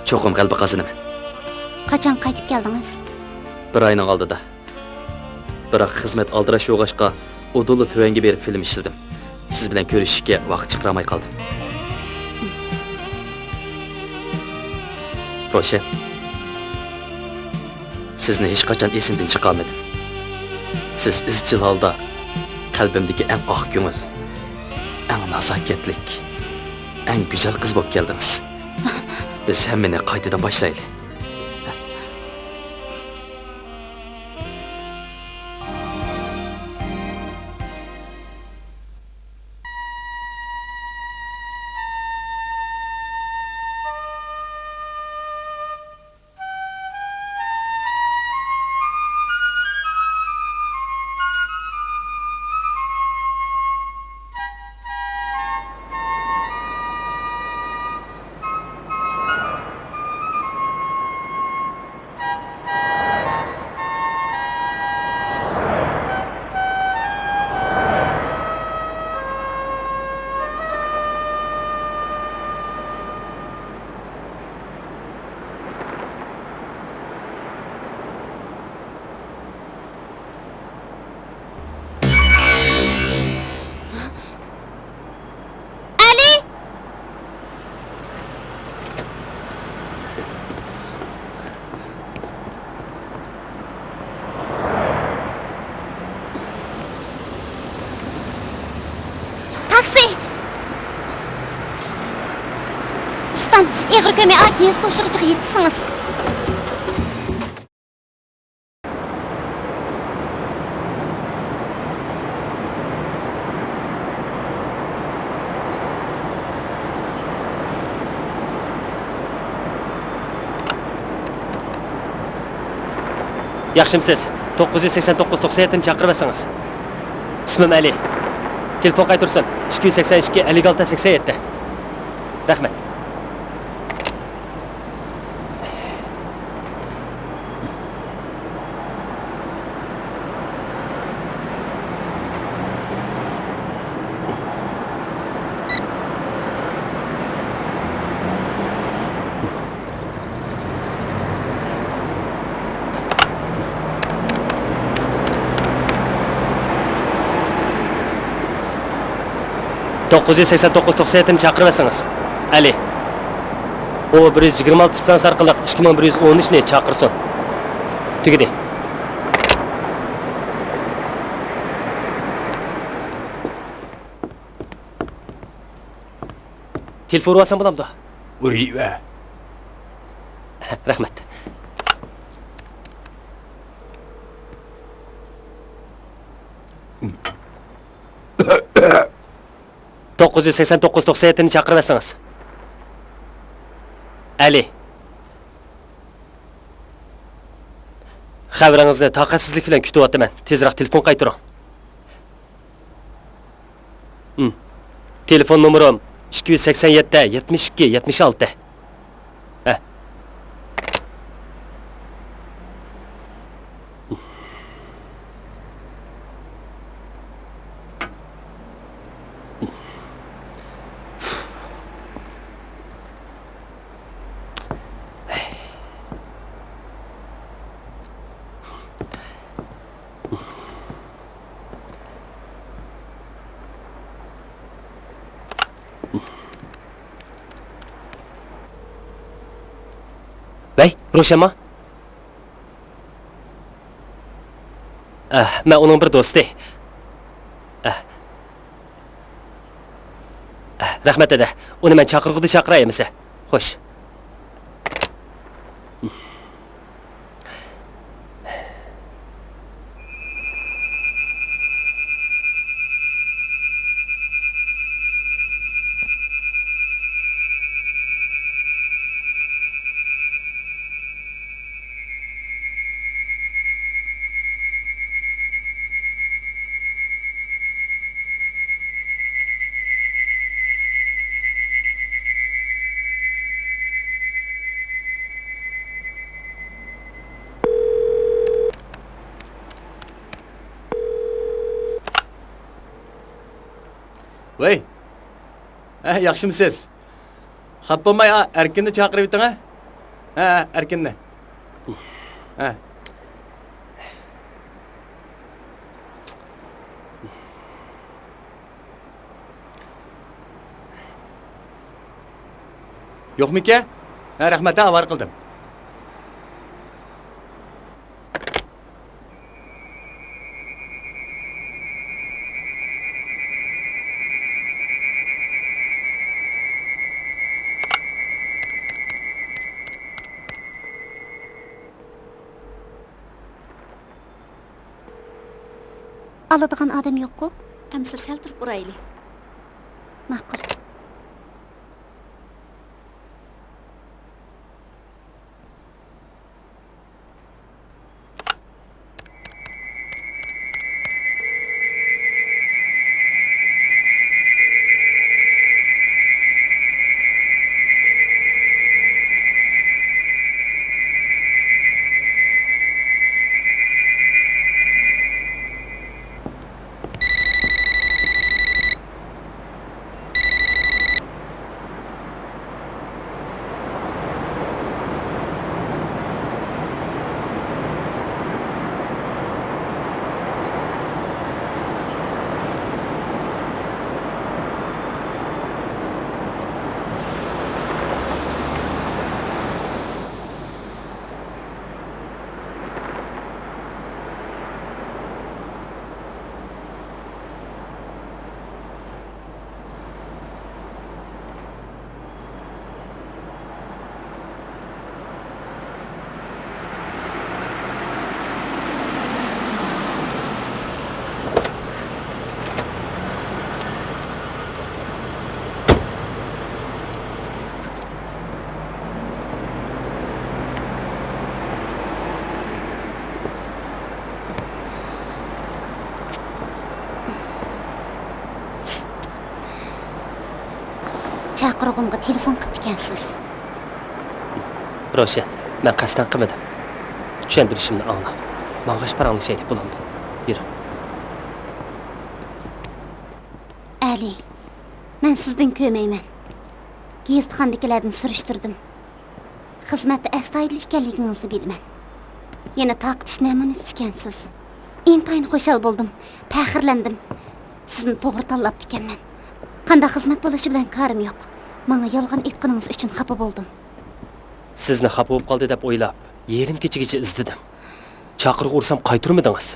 چوقۇم غەلىبە قازىنىمەن. قاچان قايتىپ كەلدىڭىز؟ بىر ئاينىڭ ئالدىدا. بىراق خىزمەت ئالدىراش بولغاچقا، ئۇدۇللا تۆۋەنگە بېرىپ فىلىم ئىشلىدىم. سىز بىلەن كۆرۈشۈشكە ۋاقىت چىقىرالماي قالدىم. روشەن، سىزنى ھېچقاچان ئېسىمدىن چىقارمىدىم. سىز ئىزچىل ھالدا قەلبىمدىكى ئەڭ ئاق كۆڭۈل، ئەڭ نازاكەتلىك، ئەڭ گۈزەل قىز بولۇپ كەلدىڭىز. بىز ھەممىنى قايتىدىن باشلايلى. ئەلى! تاكسى! ئۇستام، ئېغىر كۆمەي ئاكىنىز توشۇغۇچىغا يېتىشسىڭىز. ياخشىمۇسىز؟ توققۇز يۈز سەكسەن توققۇز توقسەن يەتتىنى چاقىرىۋەتسىڭىز. ئىسمىم ئەلى. تېلېفون قايتۇرسۇن. ئىككى يۈز سەكسەن ئىككى، ئەللىك ئالتە، سەكسەن يەتتە. رەھمەت. توققۇز يۈز سەكسەن توققۇز توقسەن يەتتىنى چاقىرىۋەتسىڭىز. ئەلى. ئۇ بىر يۈز يىگىرمە ئالتە ئىستانسا ئارقىلىق ئىككى مىڭ بىر يۈز ئون ئۈچنى چاقىرسۇن. تۈگىدى. تېلېفون ئۇرۇۋالسام بولامدۇ؟ ئۇرۇۋەر. رەھمەت. توققۇز يۈز سەكسەن توققۇز توقسەن يەتتىنى چاقىرىۋەتسىڭىز. ئەلى. خەۋىرىڭىزنى تاقەتسىزلىك بىلەن كۈتۈۋاتىمەن. تېزرەك تېلېفون قايتۇرۇڭ. تېلېفون نومۇرۇم ئىككى يۈز سەكسەن يەتتە، يەتمىش ئىككى، يەتمىش ئالتە. ھە. ۋەي، روشەنمۇ؟ ئەھ، مەن ئۇنىڭ بىر دوستى. ئەھ. ئەھ، رەھمەت، دەدە. ئۇنى مەن چاقىرغۇدا چاقىراي ئەمىسە. خوش. ۋەي! ھە، ياخشىمۇسىز؟ خاپا بولماي، ئا، ئەركىننى چاقىرىۋېتىڭ، ھە؟ ھە، ئەركىننى. ھە. يوقمىكەن؟ ھە، رەھمەت، ھە، ئاۋارە قىلدىم. ئالىدىغان ئادەم يوققۇ؟ ئەمسە سەل تۇرۇپ ئۇرايلى. ماقۇل. چاقىرغۇمغا تېلېفون قىپتىكەنسىز. روشەن، مەن قەستەن قىلمىدىم. چۈشەندۈرۈشۈمنى ئاڭلا. ماڭغاچ پاراڭلىشايلى، بولامدۇ؟ يۈر. ئەلى، مەن سىزدىن كۆرمەيمەن. گېزىتخانىدىكىلەردىن سۈرۈشتۈردۈم. خىزمەتتە ئەستايىدىل ئىكەنلىكىڭىزنى بىلىمەن. يەنە تارقىتىش نەمۇنىسى ئىكەنسىز. ئىنتايىن خۇشال بولدۇم، پەخىرلەندىم. سىزنى توغرا تاللاپتىكەنمەن. قانداق خىزمەت بولۇشى بىلەن كارىم يوق. ماڭا يالغان ئېيتقىنىڭىز ئۈچۈن خاپا بولدۇم. سىزنى خاپا بولۇپ قالدى دەپ ئويلاپ، يېرىم كېچىگىچە ئىزدىدىم. چاقىرغۇ ئۇرسام قايتۇرمىدىڭىز.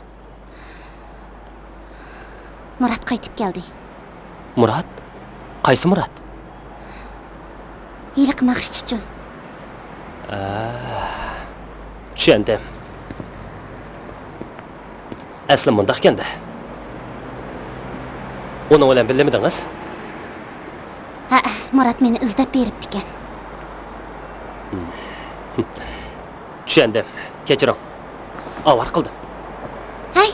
مۇرات قايتىپ كەلدى. مۇرات؟ قايسى مۇرات؟ ھېلىقى ناخشىچىچۇ. ئە، چۈشەندىم. ئەسلى مۇنداقكەن-دە. ئۇنىڭ بىلەن بىللىمىدىڭىز؟ ھەئە، مۇرات مېنى ئىزدەپ بېرىپتىكەن. چۈشەندىم. كەچۈرۈڭ. ئاۋارە قىلدىم. ھەي!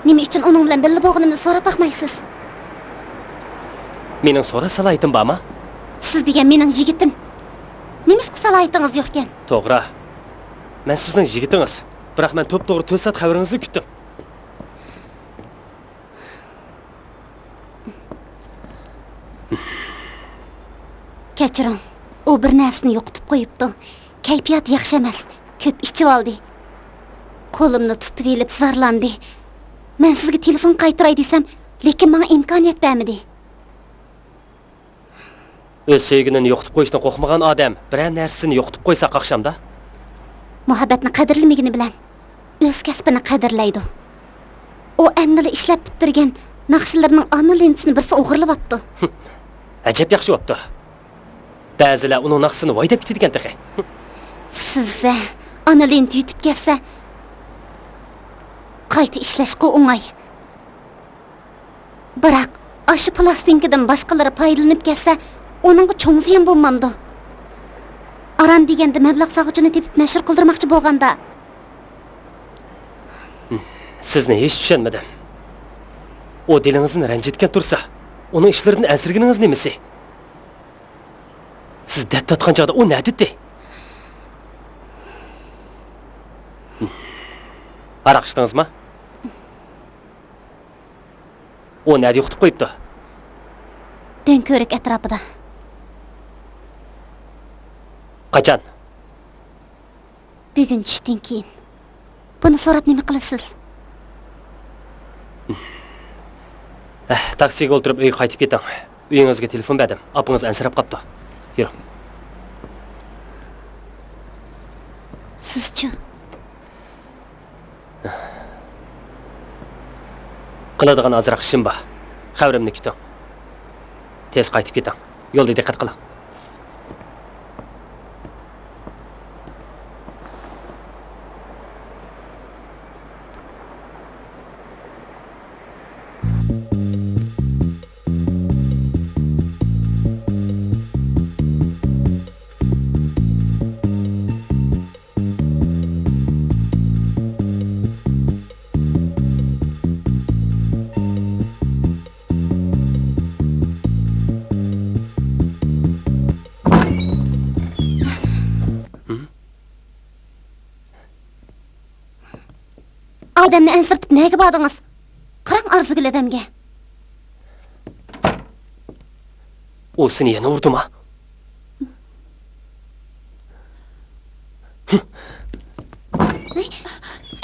نېمە ئۈچۈن ئۇنىڭ بىلەن بىللە بولغىنىمنى سوراپ باقمايسىز؟ مېنىڭ سوراش سالاھىيىتىم بارمۇ؟ سىز دېگەن مېنىڭ يىگىتىم. نېمىشقا سالاھىيىتىڭىز يوقكەن؟ توغرا. مەن سىزنىڭ يىگىتىڭىز. بىراق مەن توپتوغرا تۆت سائەت خەۋىرىڭىزنى كۈتتۈم. كەچۈرۈڭ، ئۇ بىر نەرسىنى يوقىتىپ قويۇپتۇ. كەيپىياتى ياخشى ئەمەس، كۆپ ئىچىۋالدى. قولۇمنى تۇتۇۋېلىپ زارلاندى. مەن سىزگە تېلېفون قايتۇراي دېسەم، لېكىن ماڭا ئىمكانىيەت بەرمىدى. ئۆز سۆيگىنىنى يوقىتىپ قويۇشتىن قورقمىغان ئادەم بىرەر نەرسىسىنى يوقىتىپ قويسا قاقشامدا؟ مۇھەببەتنى قەدىرلىمىگىنى بىلەن ئۆز كەسپىنى قەدىرلەيدۇ. ئۇ ئەمدىلا ئىشلەپ پۈتتۈرگەن ناخشىلىرىنىڭ ئانا لېنتىسىنى بىرسى ئوغرىلاپتۇ. ئەجەب ياخشى بوپتۇ. بەزىلەر ئۇنىڭ ناخشىسىنى ۋاي دەپ كېتىدىكەن تېخى. سىز، ئانا لېنتا يۈتۈپ كەتسە، قايتا ئىشلەشقۇ ئوڭاي. بىراق، ئاشۇ پىلاستىنكىدىن باشقىلىرى پايدىلىنىپ كەتسە، ئۇنىڭغا چوڭ زىيان بولمامدۇ؟ ئاران دېگەندە مەبلەغ سالغۇچىنى تېپىپ نەشر قىلدۇرماقچى بولغاندا. سىزنى ھېچ چۈشەنمىدىم. ئۇ دىلىڭىزنى رەنجىتكەن تۇرسا، ئۇنىڭ ئىشلىرىدىن ئەنسىرىگىنىڭىز نېمىسى؟ سىز دەرد تارتقان چاغدا ئۇ نەدىتى؟ ھاراق ئىچتىڭىزمۇ؟ ئۇ نەدە يوقىتىپ قويۇپتۇ؟ دۆڭكۆۋرۈك ئەتراپىدا. قاچان؟ بۈگۈن چۈشتىن كېيىن. بۇنى سوراپ نېمە قىلىسىز؟ ئەھ، تاكسىغا ئولتۇرۇپ ئۆيگە قايتىپ كېتىڭ. ئۆيىڭىزگە تېلېفون بەردىم. ئاپىڭىز ئەنسىرەپ قاپتۇ. يۈرۈڭ. سىزچۇ؟ قىلىدىغان ئازراق ئىشىم بار. خەۋىرىمنى كۈتۈڭ. تېز قايتىپ كېتىڭ. يولدا دىققەت قىلىڭ. ئادەمنى ئەنسىرىتىپ نەگە باردىڭىز؟ قاراڭ ئارزۇگۈل ئادەمگە. ئۇ سېنى يەنە ئۇردىما؟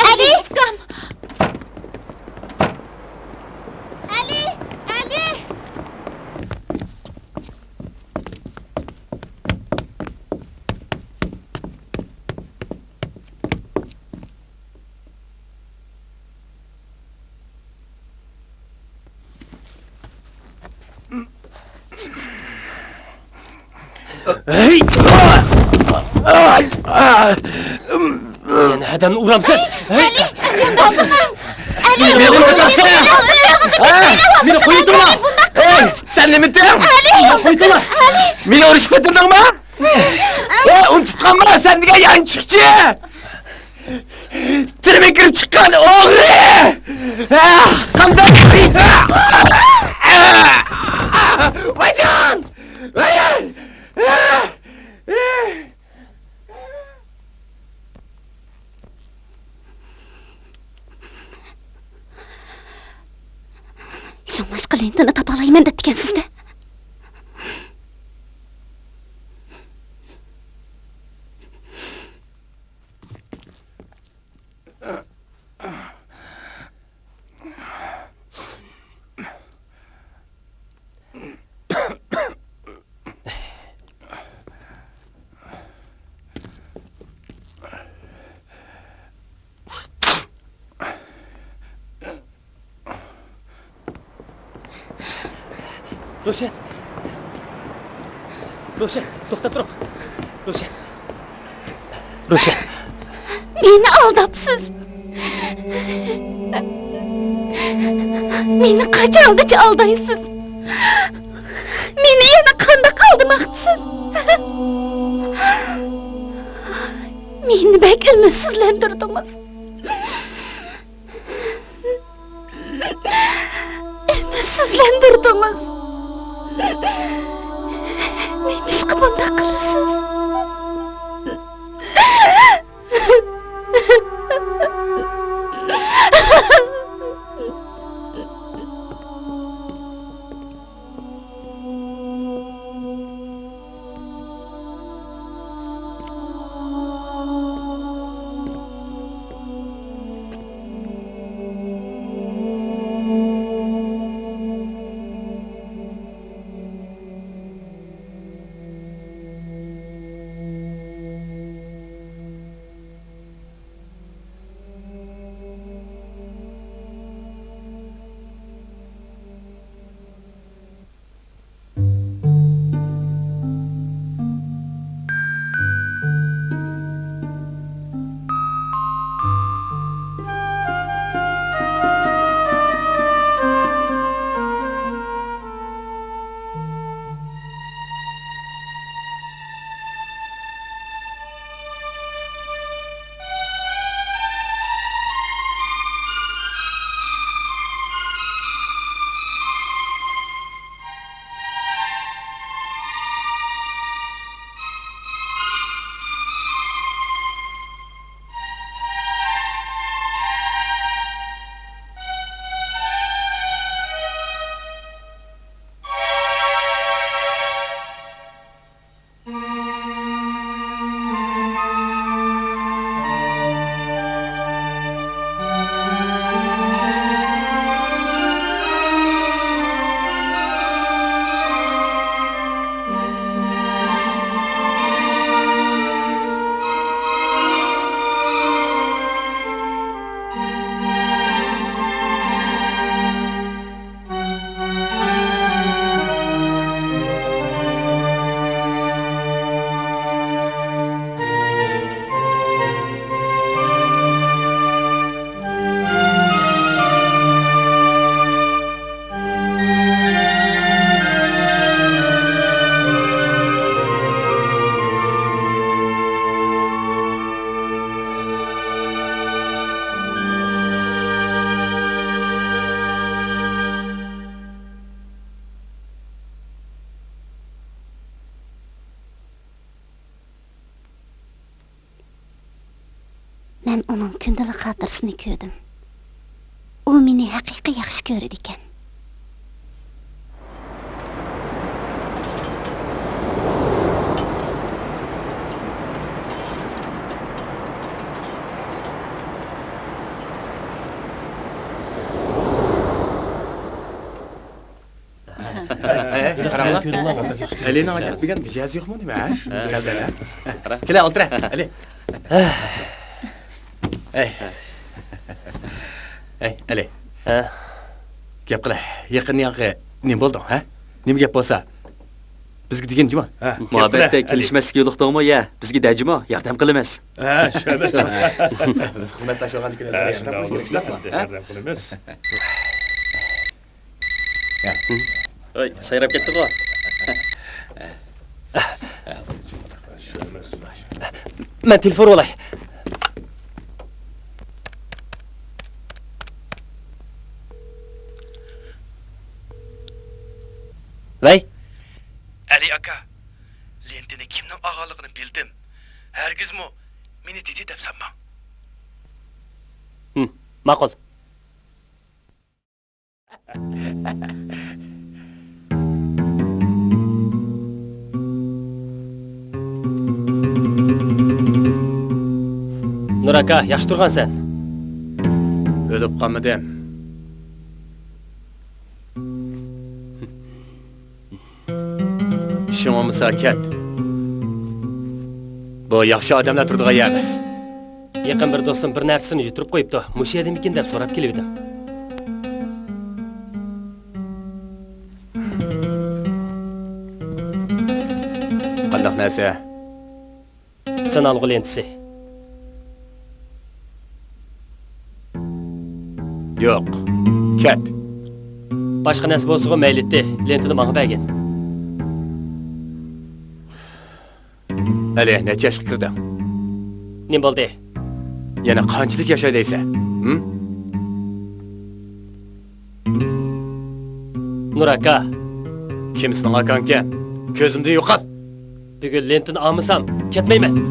ئەلى! ئۇكام! ئەلى! ئەلى! ھەي! يەنە ھەدەمنى ئۇرامسەن؟ ھەي! ئەلى! ئەلى! مېنى قويۇۋېتىڭلار! ھە؟ مېنى قويۇۋېتىڭلار! ھەي! سەن نېمىتىڭ؟ ئەلى! مېنى قويۇۋېتىڭلار! ئەلى! مېنى ئۇرۇشقا پېتىندىڭمۇ؟ ھە، ئۇنتۇپ قالما، سەن دېگەن يانچۇقچى! تۈرمىگە كىرىپ چىققان ئوغرى! ھە، قانداق؟ ۋايجان! ۋاي! شۇڭلاشقا لېنتىنى تاپالايمەن دەپتىكەنسىز-دە. روشەن! روشەن، توختاپ تۇرۇڭ! روشەن! روشەن! مېنى ئالداپسىز! مېنى قاچانغىچە ئالدايسىز؟ مېنى يەنە قانداق ئالدىماقچىسىز؟ مېنى بەك ئۈمىدسىزلەندۈردىڭىز. ئۈمىدسىزلەندۈردىڭىز. نېمىشقا بۇنداق قىلىسىز؟ مەن ئۇنىڭ كۈندىلىك خاتىرىسىنى كۆردۈم. ئۇ مېنى ھەقىقىي ياخشى كۆرىدىكەن. قاراڭلار. ئەلىنىڭ ئاجاق بۈگۈن مىجەزى يوقمۇ نېمە، ھە؟ كەلدى، ھە؟ كېلە، ئولتۇر، ئەلى. ھەي. ھەي، ئەلى. ھە؟ گەپ قىلە. يېقىن ياقى نېمە بولدۇڭ، ھە؟ نېمە گەپ بولسا، بىزگە دېگىن جۇمۇ. ھە، گەپ قىلە، ئەلى. مۇھەببەتتە كېلىشمەسلىككە يولۇقتۇڭمۇ يا؟ بىزگە دە جۇمۇ، ياردەم قىلىمىز. ھە، شۇ ئەمەس. بىز خىزمەتداش بولغاندىن كېيىن ھە، ياردەم قىلىمىز. ياردەم قىلىمىز. ھوي، سايراپ كەتتىغۇ. مەن تېلېفون ئۇرۇۋالاي. ۋەي. ئەلى ئاكا، لېنتىنى كىمنىڭ ئالغانلىقىنى بىلدىم. ھەرگىزمۇ مېنى دېدى دەپ سانماڭ. ھىم، ماقۇل. نۇر ئاكا، ياخشى تۇرغانسەن. ئۆلۈپ قالمىدىم. ئىشىڭ بولمىسا كەت. بۇ ياخشى ئادەملەر تۇرىدىغان يەر ئەمەس. يېقىن بىر دوستۇم بىر نەرسىنى يۈتتۈرۈپ قويۇپتۇ، مۇشۇ يەردىمىكىن دەپ سوراپ كېلىۋىدىم. قانداق نەرسە؟ سىنالغۇ لېنتىسى. يوق. كەت. باشقا نەرسە بولسىغۇ مەيلىتتى، لېنتىنى ماڭا بەرگىن. ئەلى، نەچچە ياشقا كىردىڭ؟ نېمە بولدى؟ يەنە قانچىلىك ياشاي دەيسەن؟ ھىم؟ نۇر ئاكا. كىم سېنىڭ ئاكاڭكەن؟ كۆزۈمدىن يوقال! بۈگۈن لېنتىنى ئالمىسام، كەتمەيمەن.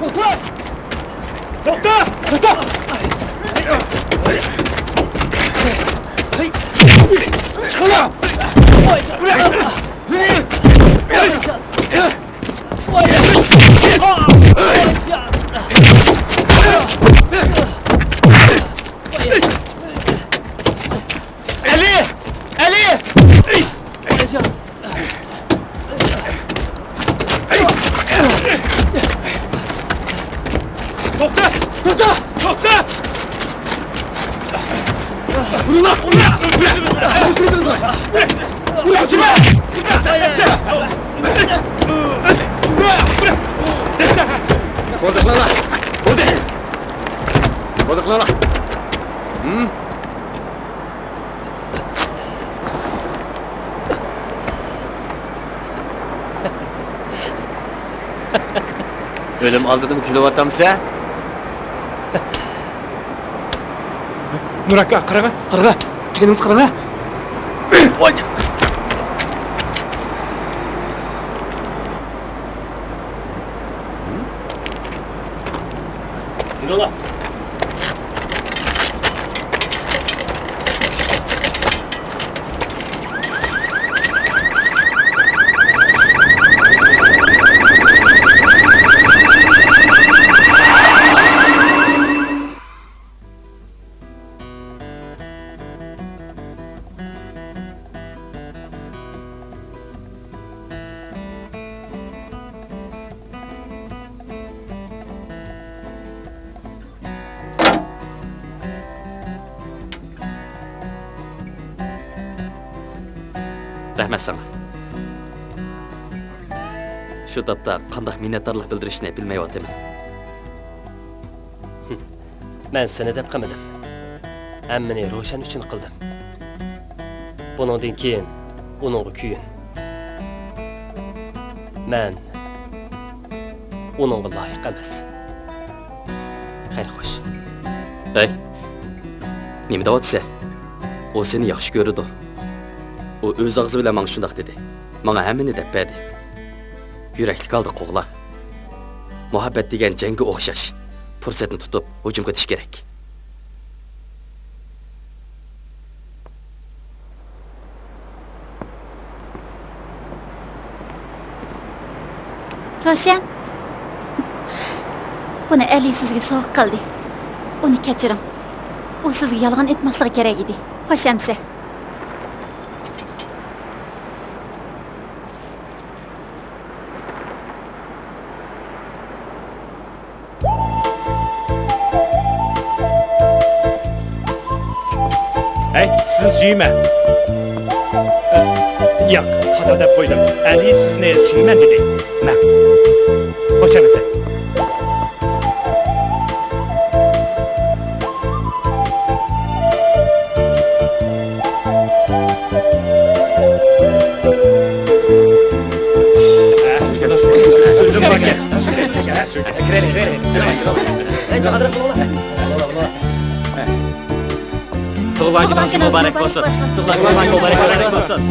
توختا! توختا! توختا! چىقىڭلار! ئەلى! ئەلى! توختا! توختا! توختا! ئۇرۇڭلار! ئۇرۇڭلار! بولدى، قىلىڭلار! بولدى! بولدى، قىلىڭلار! ھىم؟ ئۆلۈم ئالدىدىمۇ كۈلۈۋاتامسەن؟ نۇر ئاكا، قاراڭا، قاراڭا. كەينىڭىزگە قاراڭا. رەھمەت ساڭا. شۇ تاپتا قانداق مىننەتدارلىق بىلدۈرۈشنى بىلمەيۋاتىمەن. مەن سېنى دەپ قىلمىدىم. ھەممىنى روشەن ئۈچۈن قىلدىم. بۇنىڭدىن كېيىن ئۇنىڭغا كۆيۈن. مەن ئۇنىڭغا لايىق ئەمەس. خەير، خوش. ھەي، نېمە دەۋاتىسەن؟ ئۇ سېنى ياخشى كۆرىدۇ. ئۇ ئۆز ئاغزى بىلەن ماڭا شۇنداق دېدى. ماڭا ھەممىنى دەپ بەردى. يۈرەكلىك ھالدا قوغلا. مۇھەببەت دېگەن جەڭگە ئوخشاش. پۇرسەتنى تۇتۇپ، ھۇجۇم قىلىش كېرەك. روشەن، بۇنى ئەلى سىزگە سوۋغا قىلدى. ئۇنى كەچۈرۈڭ. ئۇ سىزگە يالغان ئېيتماسلىقى كېرەك ئىدى. خوش ئەمىسە. ھەي، سىزنى سۆيىمەن. ياق، خاتا دەپ قويدۇم. ئەلى سىزنى سۆيىمەن دېدى. مەن. خوش ئەمىسە. تۇغۇلغان كۈنىڭىز مۇبارەك بولسۇن. تۇغۇلغان كۈنىڭىز مۇبارەك بولسۇن.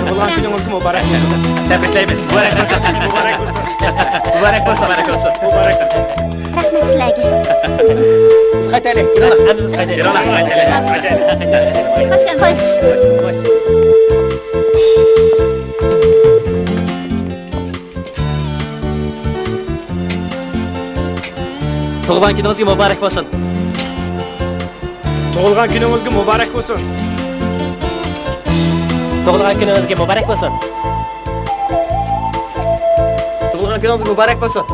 تۇغۇلغان كۈنىڭىزگە مۇبارەك بولسۇن. تەبرىكلەيمىز. مۇبارەك بولسۇن. مۇبارەك بولسۇن. مۇبارەك بولسۇن. مۇبارەك بولسۇن. رەھمەت سىلەرگە. بىز قايتايلى. يۈرۈڭلار. ھەممىمىز قايتايلى. يۈرۈڭلار. قايتايلى. قايتايلى. قايتايلى. خوش. خوش. تۇغۇلغان كۈنىڭىزگە مۇبارەك بولسۇن. تۇغۇلغان كۈنىڭىزگە مۇبارەك بولسۇن. تۇغۇلغان كۈنىڭىزگە مۇبارەك بولسۇن. تۇغۇلغان كۈنىڭىزگە مۇبارەك بولسۇن.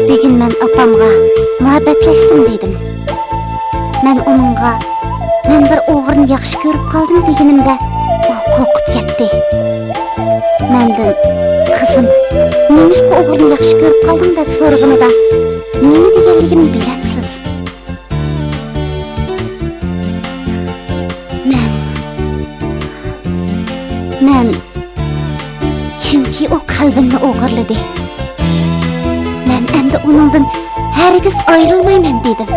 بۈگۈن مەن ئاپامغا مۇھەببەتلەشتىم دېدىم. مەن ئۇنىڭغا، مەن بىر ئوغرىنى ياخشى كۆرۈپ قالدىم دېگىنىمدە، ئۇ قورقۇپ كەتتى. مەندىن، قىزىم، نېمىشقا ئوغرىنى ياخشى كۆرۈپ قالدىڭ دەپ سورىغىنىدا، نېمە دېگەنلىكىمنى بىلەمسىز؟ مەن، مەن، چۈنكى ئۇ قەلبىمنى ئوغرىلىدى. مەن ئەمدى ئۇنىڭدىن ھەرگىز ئايرىلمايمەن دېدىم.